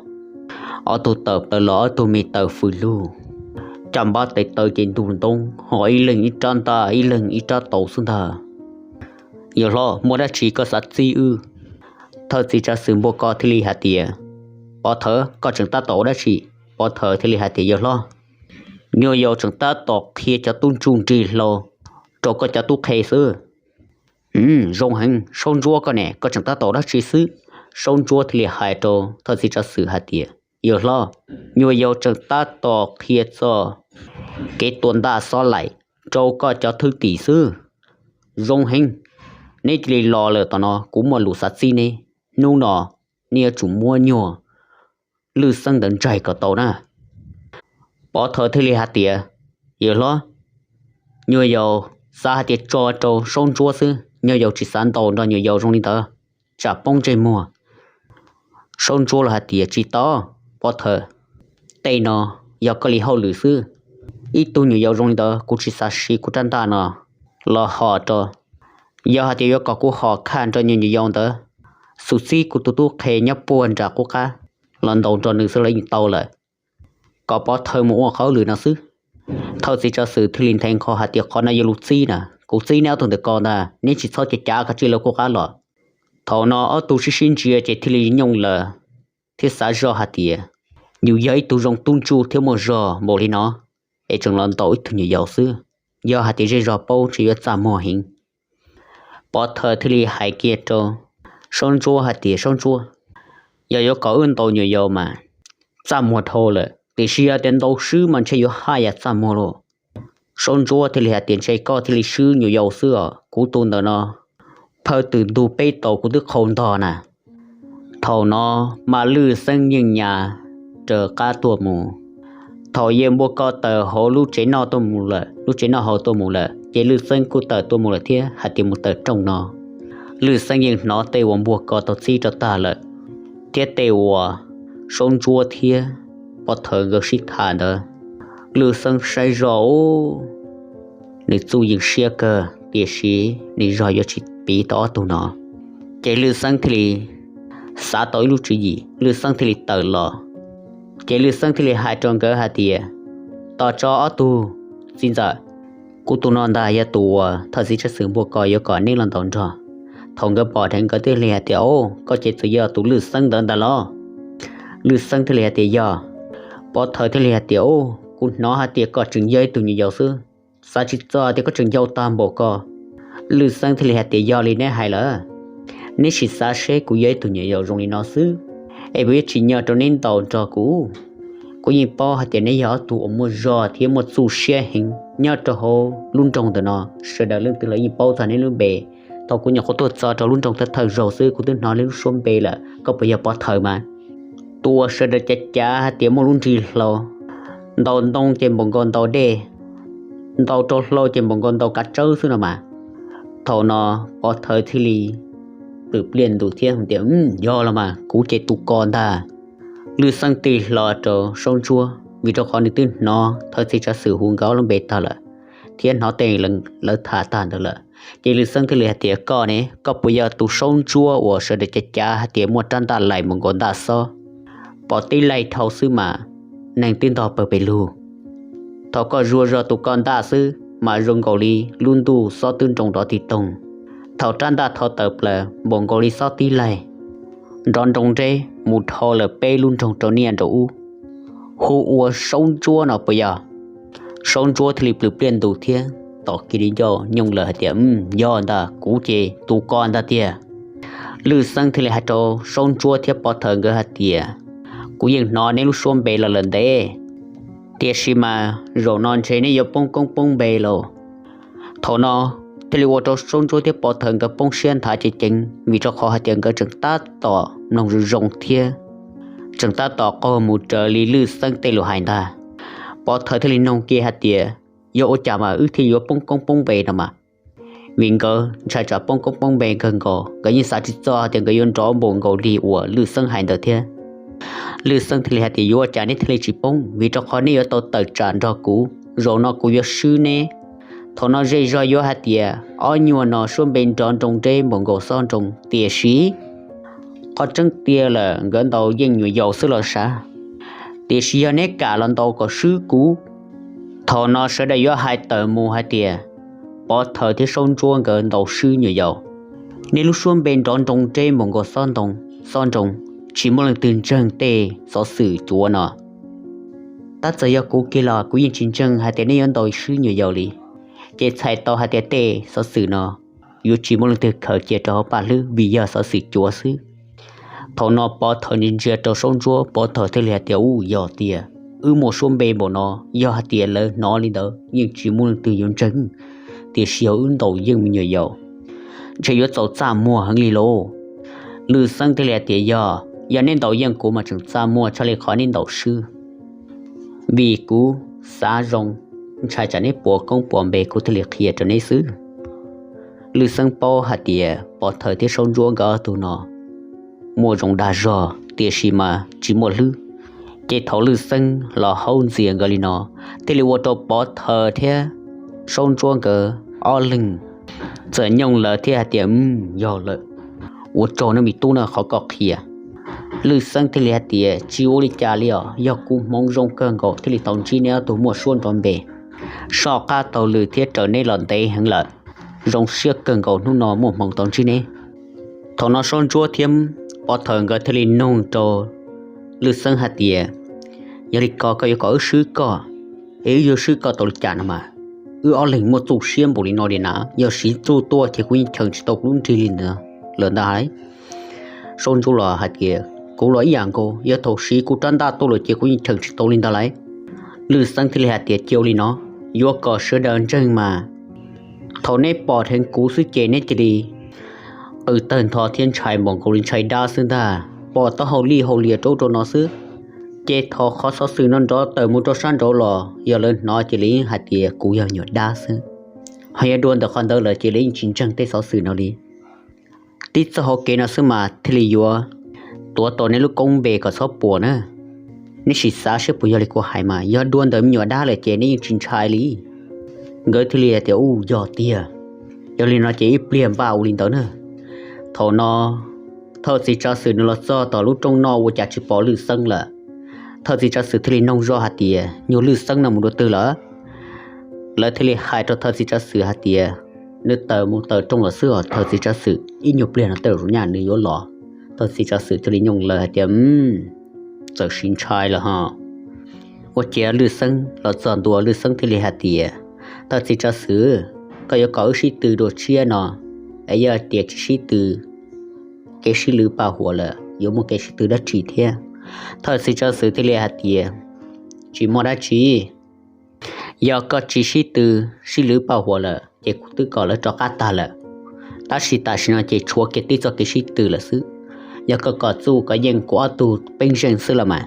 Ob tug tawm plaws los ob tug me taw fws lug, caj npab tes taw ces ntug ntoo, ho ib leeg ib rab ntaj ib leeg ib rab taus xwb ntag. Yawg hlob, muaj dab tsi koj xav txib wb? Thawj txiv tsav xwm npuaj ko thiaj li hais tias, pov thawj, koj tseem tab tom ua dab tsi? Pov thawj thiaj li hais tias, yawg hlob, nyuam yaus tseem tab tom qhia cov tub ntsuj nrig hlau rau koj cov tub qhe xwb. Zoo heev, saub ntsuab koj ne, koj tseem tab tom ua dab tsi xwb? Saub ntsuab thiaj li hais rau thawj txiv tsav xwm hais tias, yawg hlob, nyuam yaus tseem tab tom qhia txog kev tua ntaj xob laim rau koj cov thwj tim xwb. Zoo heev, neb cia li los lawm, tam no kuv muaj lus xav txib neb. Hnub no neb yuav tsum muab nyuag lwj xeeb ntawd ntsaig kom tau na. Pov thawj thiaj li hais tias, yawg hlob, nyuam yaus xav hais tias tso rau saub ntsuab xwb, nyuam yaus tsis xav ntaus nrog nyuam yaus zoo li ntawd, tsam poob ntsej muag. Saub ntsuab los hais tias, tsis tau, pov thawj, tej no yog koj li hauj lwm xwb. Ib tug nyuam yaus zoo li ntawd kuv tsis xav siv kuv rab ntaj no los hom rau. Yog hais tias yuav kom kuv hom khaj nrog nyuam yaus ntawd, xub txib kuv tus tub qhe nyob puag nram qub qab los ntaus nrog nws xwb los yeej tau lawm. Kom pov thawj mus ua hauj lwm no xwb. Thawj txiv tsav xwm thiaj li nthe nqho hais tias, qhov no yog lus txib na, kuv txib neb ob tug ntawm ko ntag, neb tsis txhob cav cav ko tsis lawv kuj qab los. Thaum no ob tug sib sib ntsia ces thiaj li nyooj lawm thiab xav zoj hais tias, yus yog ib tug zoo tub ntsuj thiab muaj zog npaum li no, es tseem los ntaus ib tug nyuam yaus xwb, yog hais tias zej zog paub ntshe yuav txaj muag heev. Pov Thawm thiaj li hais kiag rau Saub Ntsuab hais tias, Saub Ntsuab, yog yuav kom wb ntaus nyuam yaus mas txaj muag dhau lawm, tiam sis yog tias ntaus swb mas ntshe yuav haj yam txaj muag lauj. Saub Ntsuab thiaj li hais tias, Ntshe koj thiaj li swb nyuam yaus xwb os, kuv tus ntawm no phaw twm ntug peb taus kuv twb qhau ntog na. Thaum no mas Lwj Xeeb yeej nyas raws qab tuaj mus. Thaum yawg Npua Ko tawm hauv lub tsev noj tuaj mus lawm, lub tsev noj haus tuaj mus lawm ces Lwj Xeeb kuj tawm tuaj mus lawm thiab hais tias mus tawm rooj no. Lwj Xeeb yeej hnov tej uas Npua Ko tau txib rau tag lawm, thiab tej uas Saub Ntsuab thiab Pov Thawm nkawd sib tham ntawd. Lwj Xeeb saib zoj ub, nws txuj yeej siab kawg tiam sis nws zog yuav tsis piv tau ob tug no. Ces Lwj Xeeb thiaj li xav tau ib lub tswv yim, Lwj Xeeb thiaj li tawm los. Ces Lwj Xeeb thiaj li hais rau nkawd hais tias, Tos tso ob tug txiv ntxawm, kuv tus no ntag yog tus uas thawj txiv tsab xwm Npua Ko yuav kom neb los ntaus nrog. Thaum nkawd pom dheev nkawd thiaj li hais tias, O, koj ces txawm yog tus Lwj Xeeb ntawd ntag los? Lwj Xeeb thiaj li hais tias, Yog. Pov Thawm thiaj li hais tias, O, kuv hnov hais tias koj tseem yog ib tug nyuam yaus xwb, xav tsis txog tias koj tseem yau tag npaum ko. Lwj Xeeb thiaj li hais tias, Yog li neb hais lawm, neb sim xav seb kuv yog ib tug nyuam yaus zoo li no xwb es puas yuav tsim nyog rau neb ntaus nrog kuv? Kuv yeej paub hais tias neb yog ob tug uas muaj zog thiab muaj txuj siab heev nyob rau hauv lub nroog ntawm no, sawv daws leej twg los yeej paub txog neb lub npe. Thaum kuv nyuam qhuav tuaj txog rau lub nroog thawj thawj zaug xwb kuv twb hnov neb lub suab npe lawm, koj puas yog Pov Thawm mas? Tus uas sawv daws cav cav hais tias muaj lub nrig hlau, ntaus ntoo ces npaum nkaus ntaus dej, ntaus rau hlau ces npaum nkaus ntaus kav tsawb xwb no mas. Thaum no Pov Thawm thiaj li plwm pliaj ntus thiab tias, Yog los mas, kuv ces tus ko ntag. Lwj Xeeb tig hlo rau Saub Ntsuab vim rau qhov nws twb hnov thawj txiv tsab xwm hu nkawd ob lub npe tag lawm thiab hnov tej lawv tham tag ntawd lawm. Ces Lwj Xeeb thiaj li hais tias, Koj ne, koj puas yog tus Saub Ntsuab uas sawv daws cav cav hais tias muaj rab ntaj laim npaum nkaus ntaj xob, pom tib laig dhau xwb mas neeg twb ntog pawg pes lug? Thaum koj zuag zog tus ko ntaj xwb mas zoo nkaus li lub ntuj xob twb nroo nrov tig toog. Thaum rab ntaj tho tawm plaws npaum nkaus li xob tib laig, nrov nroo nreb mus dhau lawm peb lub nroog rau niaj nraum ub, hu ua Saub Ntsuab no puas yog? Saub Ntsuab thiaj li plwm pliaj ntus thiab tom kiag li ncauj nyooj lawm hais tias, Yog ntag, kuv ces tus ko ntag tiag. Lwj Xeeb thiaj li hais rau Saub Ntsuab thiab Pov Thawm nkawd hais tias, Kuv yeej hnov neb lub suab npe los lawm ntev, tiam sis mas zaum no ntshe neb yuav poob koob poob npe lauj. Thaum no thiaj li ua rau Saub Ntsuab thiab Pov Thawm nkawd poob siab nthav ceev ceev vim rau qhov hais tias nkawd tseem tab tom mloog zoo zoo thiab tseem tab tom qaug mus raws li Lwj Xeeb tej lus hais ntag. Pov Thawm thiaj li nug kiag hais tias, Yog ua cas mas wb thiaj yuav poob koob poob npe no mas? Vim nkawd ntshai tsam poob koob poob npe kawg nkaus, nkawd yeej xav tsis txog tias nkawd yuav nrov npaum nkaus li uas Lwj Xeeb hais ntawd thiab. Lwj Xeeb thiaj li hais tias, Yuav ua cas neb thiaj li tsis poob? Vim rau qhov neb yuav tau tawm tsam nrog kuv, zaum no kuv yuav swb neb. Thaum no zej zog yuav hais tias ob nyuag no suab npe nrov nroo nreb npaum nkaus xob nroo, tiam sis qhov tseeb tiag lawm nkawd ntaus yeej nyuam yaus xwb los sav. Tiam sis yog neb kam los ntaus kom swb kuv. Thaum no sawv daws yuav hais tawm mus hais tias Pov Thawm thiab Saub Ntsuab nkawd ntaus swb nyuam yaus. Neb lub suab npe nrov nroo nreb npaum nkaus xob ntoo, xob nroo, tsis muaj leej twg ntseeg tej xov xwm cuav no. Tab txawm yog kuv kiag los kuv yeej tsis ntseeg hais tias neb yuav ntaus swb nyuam yaus li. Ces txhais tau hais tias tej xov xwm no yuav tsis muaj leej twg khaws cia rau hauv paj hlwb vim yog xov xwm cuav xwb. Thaum no Pov Thawm ntsia ntsia rau Saub Ntsuab, Pov Thawm thiaj li hais tias, Ub, yog tiag, wb muaj suab npe npaum no, yog hais tias lawv hnov li ntawd yeej tsis muaj leej twg yuav ntseeg, tiam sis yog wb ntaus yeej me nyuam yaus, ntshe yuav txaus txaj muag heev li lauj. Lwj Xeeb thiaj li hais tias, Yog, yog neb ntaus yeej kuv mas tseem txaj muag tshaj li qhov neb ntaus swb. Vim kuv xav zoo, ntshai tsam neb puas koob puas npe kuv thiaj li qhia rau neb xwb. Lwj Xeeb paub hais tias Pov Thawm thiab Saub Ntsuab nkawd ob tug no muaj zoo dag zog tiam sis mas tsis muaj hlwb. Ces thaum Lwj Xeeb los haub ntxias nkawd li no, thiaj li ua rau Pov Thawm thiab Saub Ntsuab nkawd ob leeg txawm nyooj lawv thiab hais tias, Yog lawm, ua tsaug nawb me tub na qhov koj qhia. Lwj Xeeb thiaj li hais tias, Tsis ua li cas li os, yog kuv hmoov zoo kawg nkaus thiaj li tau ntsib neb ob tug muaj suab nrov npe. Soj qab taug lw thiab raws neb los ntev heev lawm. Zoo siab kawg nkaus hnub no muaj hmoo tau ntsib neb. Thaum no Saub Ntsuab thiab Pov Thawm nkawd thiaj li nug rau Lwj Xeeb hais tias, yog li ko koj yuav kom wb swb koj, es wb yuav swb koj tau li cas no mas, wb ob leeg muaj txuj siab npaum li no li na, yog siv txuj tuaj ces kuv yeej cheem tsis tau kuv lub nrig li ntawd lawm ntag. Saub Ntsuab los hais tias, kuv los ib yam nkaus, yog thaum siv kuv rab ntaj tuaj lawm ces kuv yeej cheem tsis tau li ntag lauj. Lwj Xeeb thiaj li hais tias, cia ua li no, yuav kom sawv daws ntseeg mas, thaum neb pom dheev kuv xwb ces neb cia li qw tawg ntho thiab ntshai npaum nkaus li ntshai dab xwb ntag, pom taub hau lij hau lias rau ub rau no xwb. Ces thov qhov xov xwm no nrov tawm mus rau sab nraud los yog lawv hnov ces lawv yeej hais tias kuv yog nyuam dab xwb. Ho yog dua ntawm qhov ntawd lawm ces lawv yeej tsis ntseeg tej xov xwm no li. Tib txoj hauv kev no xwb mas thiaj li yuav tuav tau neb lub koob npe kom txhob puas na. Neb sim xav seb puas yog li kuv hais mas, yog dua ntawm me nyuam dab lawm ces neb yeej tsis ntshai li. Nkawd thiaj li hais tias, u, yog tiag. Yog li no ces ib pliag npaj ua li ntawd na. Thaum no thawj txiv tsav xwm nws los txog tom lub rooj noj ua cas tsis pom Lwj Xeeb lawm. Thawj txiv tsav xwm thiaj li noog zoj hais tias, nyuag Lwj Xeeb no mus dua twg lawm? Lawv thiaj li hais rau thawj txiv tsav xwm hais tias, nws tawm mus taw rooj lawm xwb os thawj txiv tsav xwm, ib nyuag pliag no tej zaum nyaj nws yuav los. Thawj txiv tsav xwm thiaj li nyooj lawv hais tias, txawm sim ntshai lawm ho. Ua ciav Lwj Xeeb los txog ntua Lwj Xeeb thiaj li hais tias, thawj txiv tsav xwm, koj yuav kom wb sib tw dua tshiab no, es yog tias tsis sib tw, kev sib lwv paj huam lawm yuav muaj kev sib tw dab tsi thiab? Thawj txiv tsav xwm thiaj li hais tias, tsis muaj dab tsi. Yog koj tsis sib tw, sib lwv paj huam lawm ces kuv twb kom lawv rov qab tag lawm. Tab sis tam sim no ces tshuav kiag tib txoj kev sib tw lawm xwb. Yog koj kom txuj kov yeej kuv ob tug pej xeem xwb los mas,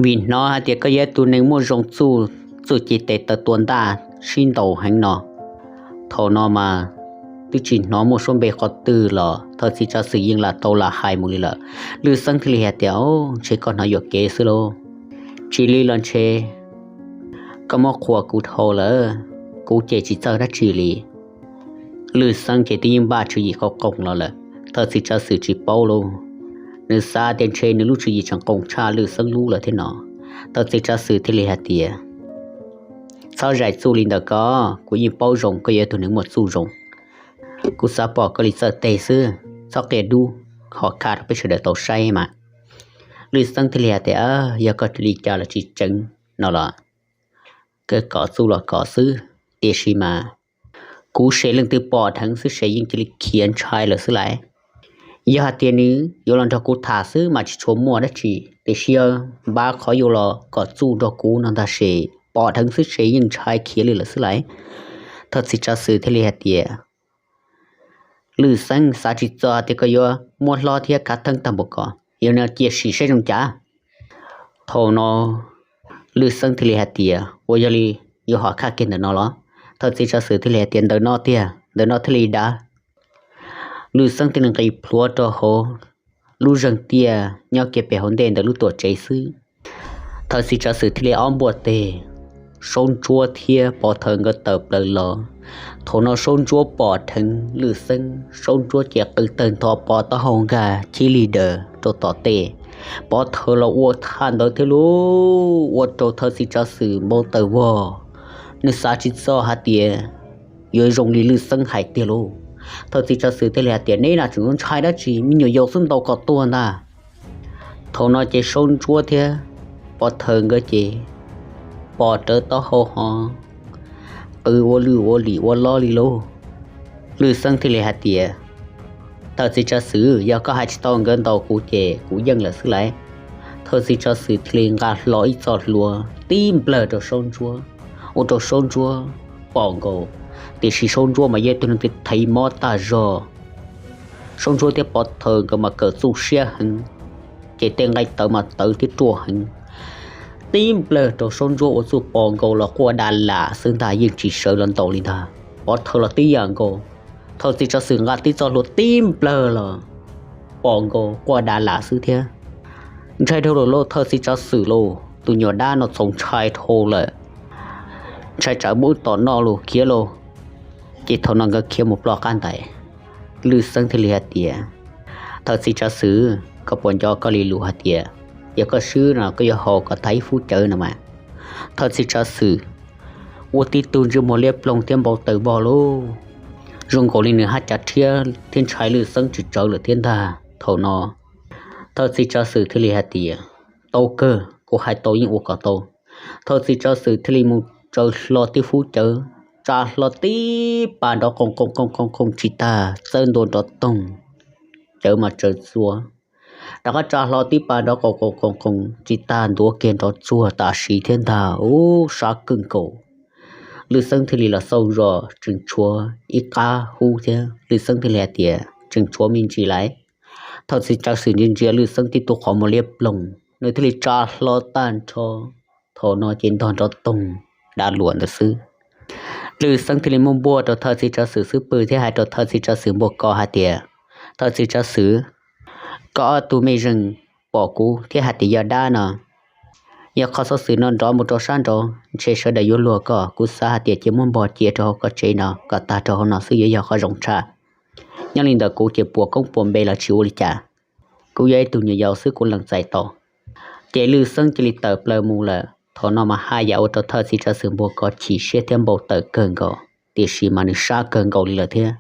vim hnov hais tias koj yog ib tug neeg muaj zoo txuj, txuj ci tes taw tua ntaj sib ntaus heev no. Thaum no mas twb tsis hnov muaj suab npe qhov twg los thawj txiv tsav xwm yeej lam tau lam hais mus li lawm. Lwj Xeeb thiaj li hais tias, ntshe koj hnov yuam kev xwb lauj. Tsis li los ntshe koj muab qhuas kuv dhau lawm, kuv ces tsis txawj dab tsi li. Lwj Xeeb ces twb yeej npaj tswv yim qhov qoos los lawm, thawj txiv tsav xwm tsis paub lauj. Nws xav tias ntshe nws lub tswv yim tseem qoos tshaj Lwj Xeeb lub lawm thiab no. Thawj txiv tsav xwm thiaj li hais tias, txhob zais txuj li ntawd ko, kuv yeej paub zoo koj yog ib tug neeg muaj txuj zoo. Kuv xav pom koj li txawj teg xwb, txhob qia dub, ho kha rau peb sawv daws tau saib mas. Lwj Xeeb thiaj li hais tias, yog koj li cas los tsis tseev no los koj kom txuj los kom xwb, tiam sis mas kuv se leej twg pom dheev xwb se yeej cia li khiav ntshai lawm xwb lauj. Yog hais tias nws yuav los nrog kuv tham xwb mas tsis tshua muaj dab tsi, tiam sis yog npaj qhov yuav los kom txuj nrog kuv no ntag se pom dheev xwb se yeej ntshai khiav li lawm xwb lauj. Thawj txiv tsav xwm thiaj li hais tias, Lwj Xeeb, xav tsis txog tias koj yuav muab hlob thiab khav theeb tag npaum ko, yog no cia sim saib zoo cas. Thaum no Lwj Xeeb thiaj li hais tias, ua yog li yuav hom khaj kiag ntawm no los? Thawj txiv tsav xwm thiaj li hais tias, ntawm no tiag, ntawm no thiaj li dav. Lwj Xeeb thiaj li nqis plhuav rau hauv lub zeeg tiaj nyob kiag pem hauv ntej ntawm lub tuam tsev xwb. Thawj txiv tsav xwm thiaj li ob npuaj teg, Saub Ntsuab thiab Pov Thawm nkawd tawm plaws los. Thaum no Saub Ntsuab pom dheev Lwj Xeeb, Saub Ntsuab ces qw tawg ntho pov taub hau nkag chib li daws rau tom tej. Pov Thawm los ua thaj ntawd thiab lauj, ua rau thawj txiv tsav xwm npau taws vog. Nws xav tsis txog hais tias yuav zoo li Lwj Xeeb hais tiag lauj. Thawj txiv tsav xwm thiaj li hais tias, neb na tseem ntshai dab tsi, me nyuam yaus xwb ntaus kom tuag ntag. Thaum no ces Saub Ntsuab thiab Pov Thawm nkawd ces pom rawv taub hau ho qw ua lwj ua lim ua lob li lauj. Lwj Xeeb thiaj li hais tias, thawj txiv tsav xwm, yog koj hais tsis tau nkawd ntaus kuv ces kuv yeej lawm xwb lauj. Thawj txiv tsav xwm thiaj li nqa hlo ib txoj hlua tib nplawg rau Saub Ntsuab, ua rau Saub Ntsuab pom nkaus, tiam sis Saub Ntsuab mas yog ib tug neeg twb thev mob tag zog. Saub Ntsuab thiab Pov Thawm nkawd mas kawm txuj siab heev, ces tej nqaij tawv mas tawv thiab ruaj heev. Tib nplawg rau Saub Ntsuab ua txuj pos nkaus los quaj da lam xwb ntag, yeej tsis sawv los ntaus li ntag. Pov Thawm los tib yam nkaus, thawj txiv tsav xwm nqa tib txoj hlua tib nplawg los pos nkaus quaj da lam xwb thiab. Ntshai dhau lawm lauj thawj txiv tsav xwm lauj, tus nyuam dab no txaus ntshai dhau lawm. Ntshai tsam muab wb tom noj lauj, khiav lauj. Ces thaum no nkawd khiav mus ploj qab ntais. Lwj Xeeb thiaj li hais tias, thawj txiv tsav xwm, koj puas nco koj li lus hais tias, yog koj swb no koj yuav haus kom tag ib fub cawv no mas? Thawj txiv tsav xwm ua tib tug ntsej muag liab ploog thiab npau taws vog lauj. zoo nkaus li nws haj cav rhiab thiab ntshai Lwj Xeeb tsis tsawv lawm thiab ntag. Thaum no thawj txiv tsav xwm thiaj li hais tias, tau kawg, kuv hais tau yeej ua kom tau. Thawj txiv tsav xwm thiaj li mus tsaws hlo tib fub cawv, tsa hlo tib pas nrov qoo qoo qoo qoo qoo tsis tag, txawb ntua nrov toog, cawv mas tsaws txua. Rov qab tsa hlo tib pas nrov qoo qoo qoo qoo tsis tag, ntuav kiag nrov tsuag tam sim thiab ntag. Ub, sab kawg nkaus. Lwj Xeeb thiaj li los xauj zog tseem tshuav ib qab hub thiab, Lwj Xeeb thiaj li hais tias, tseem tshuav me ntsis lawm. Thawj txiv tsav xwm ntsia ntsia Lwj Xeeb tib tug qhov muag liab ploog, nws thiaj li tsa hlo tag nrho. Thaum no ces ntog nrov toog dav luam ntawd xwb. Lwj Xeeb thiaj li muab npuaj rau thawj txiv tsav xwm xub pwg thiab hais rau thawj txiv tsav xwm npuag ko hais tias, thawj txiv tsav xwm, koj ob tug mej zeej pom kuv thiab hais tias yog dab no, yog qhov xov xwm no nrov mus rau sab nraud ntshe sawv daws yuav luag koj. Kuv xav hais tias cia muab npog cia rau hauv koj tsev no kom tag rau hauv no xwb yuav yog qhov zoo tshaj. Nyob li ntawd kuv ces puas koob puas npe los tsis ua li cas, kuv yog ib tug nyuam yaus xwb kuv lees txais tau. Ces Lwj Xeeb cia li tawm plaws mus lawm. Thaum no mas haj yam ua rau thawj txiv tsav xwm npuag ko chim siab thiab npau taws kawg nkaus, tiam sis mas nws sab kawg nkaus li lawm thiab.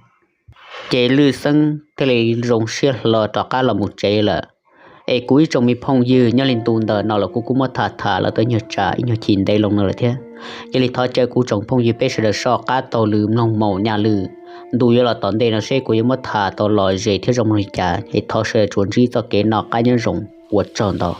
Ces Lwj Xeeb thiaj li zoo siab hlo rov qab los mus tsev lawm. Es kuv ib tsoom me phooj ywg, nyob li ntu ntawm no los kuv kuj muab tham tham los tau nyuag tsam ib nyuag chim ntev loo no lawm thiab. Yog li thov caw kuv tsoom phooj ywg peb sawv daws soj qab taug lw mloog maum nyaj lw. Ntu yuav los tom ntej no seb kuv yuav muab tham tau lom zem thiab zoo mloog li cas, es thov sawv daws tsuas ntsib txoj kev noj qab nyob zoo, ua tsaug ntau.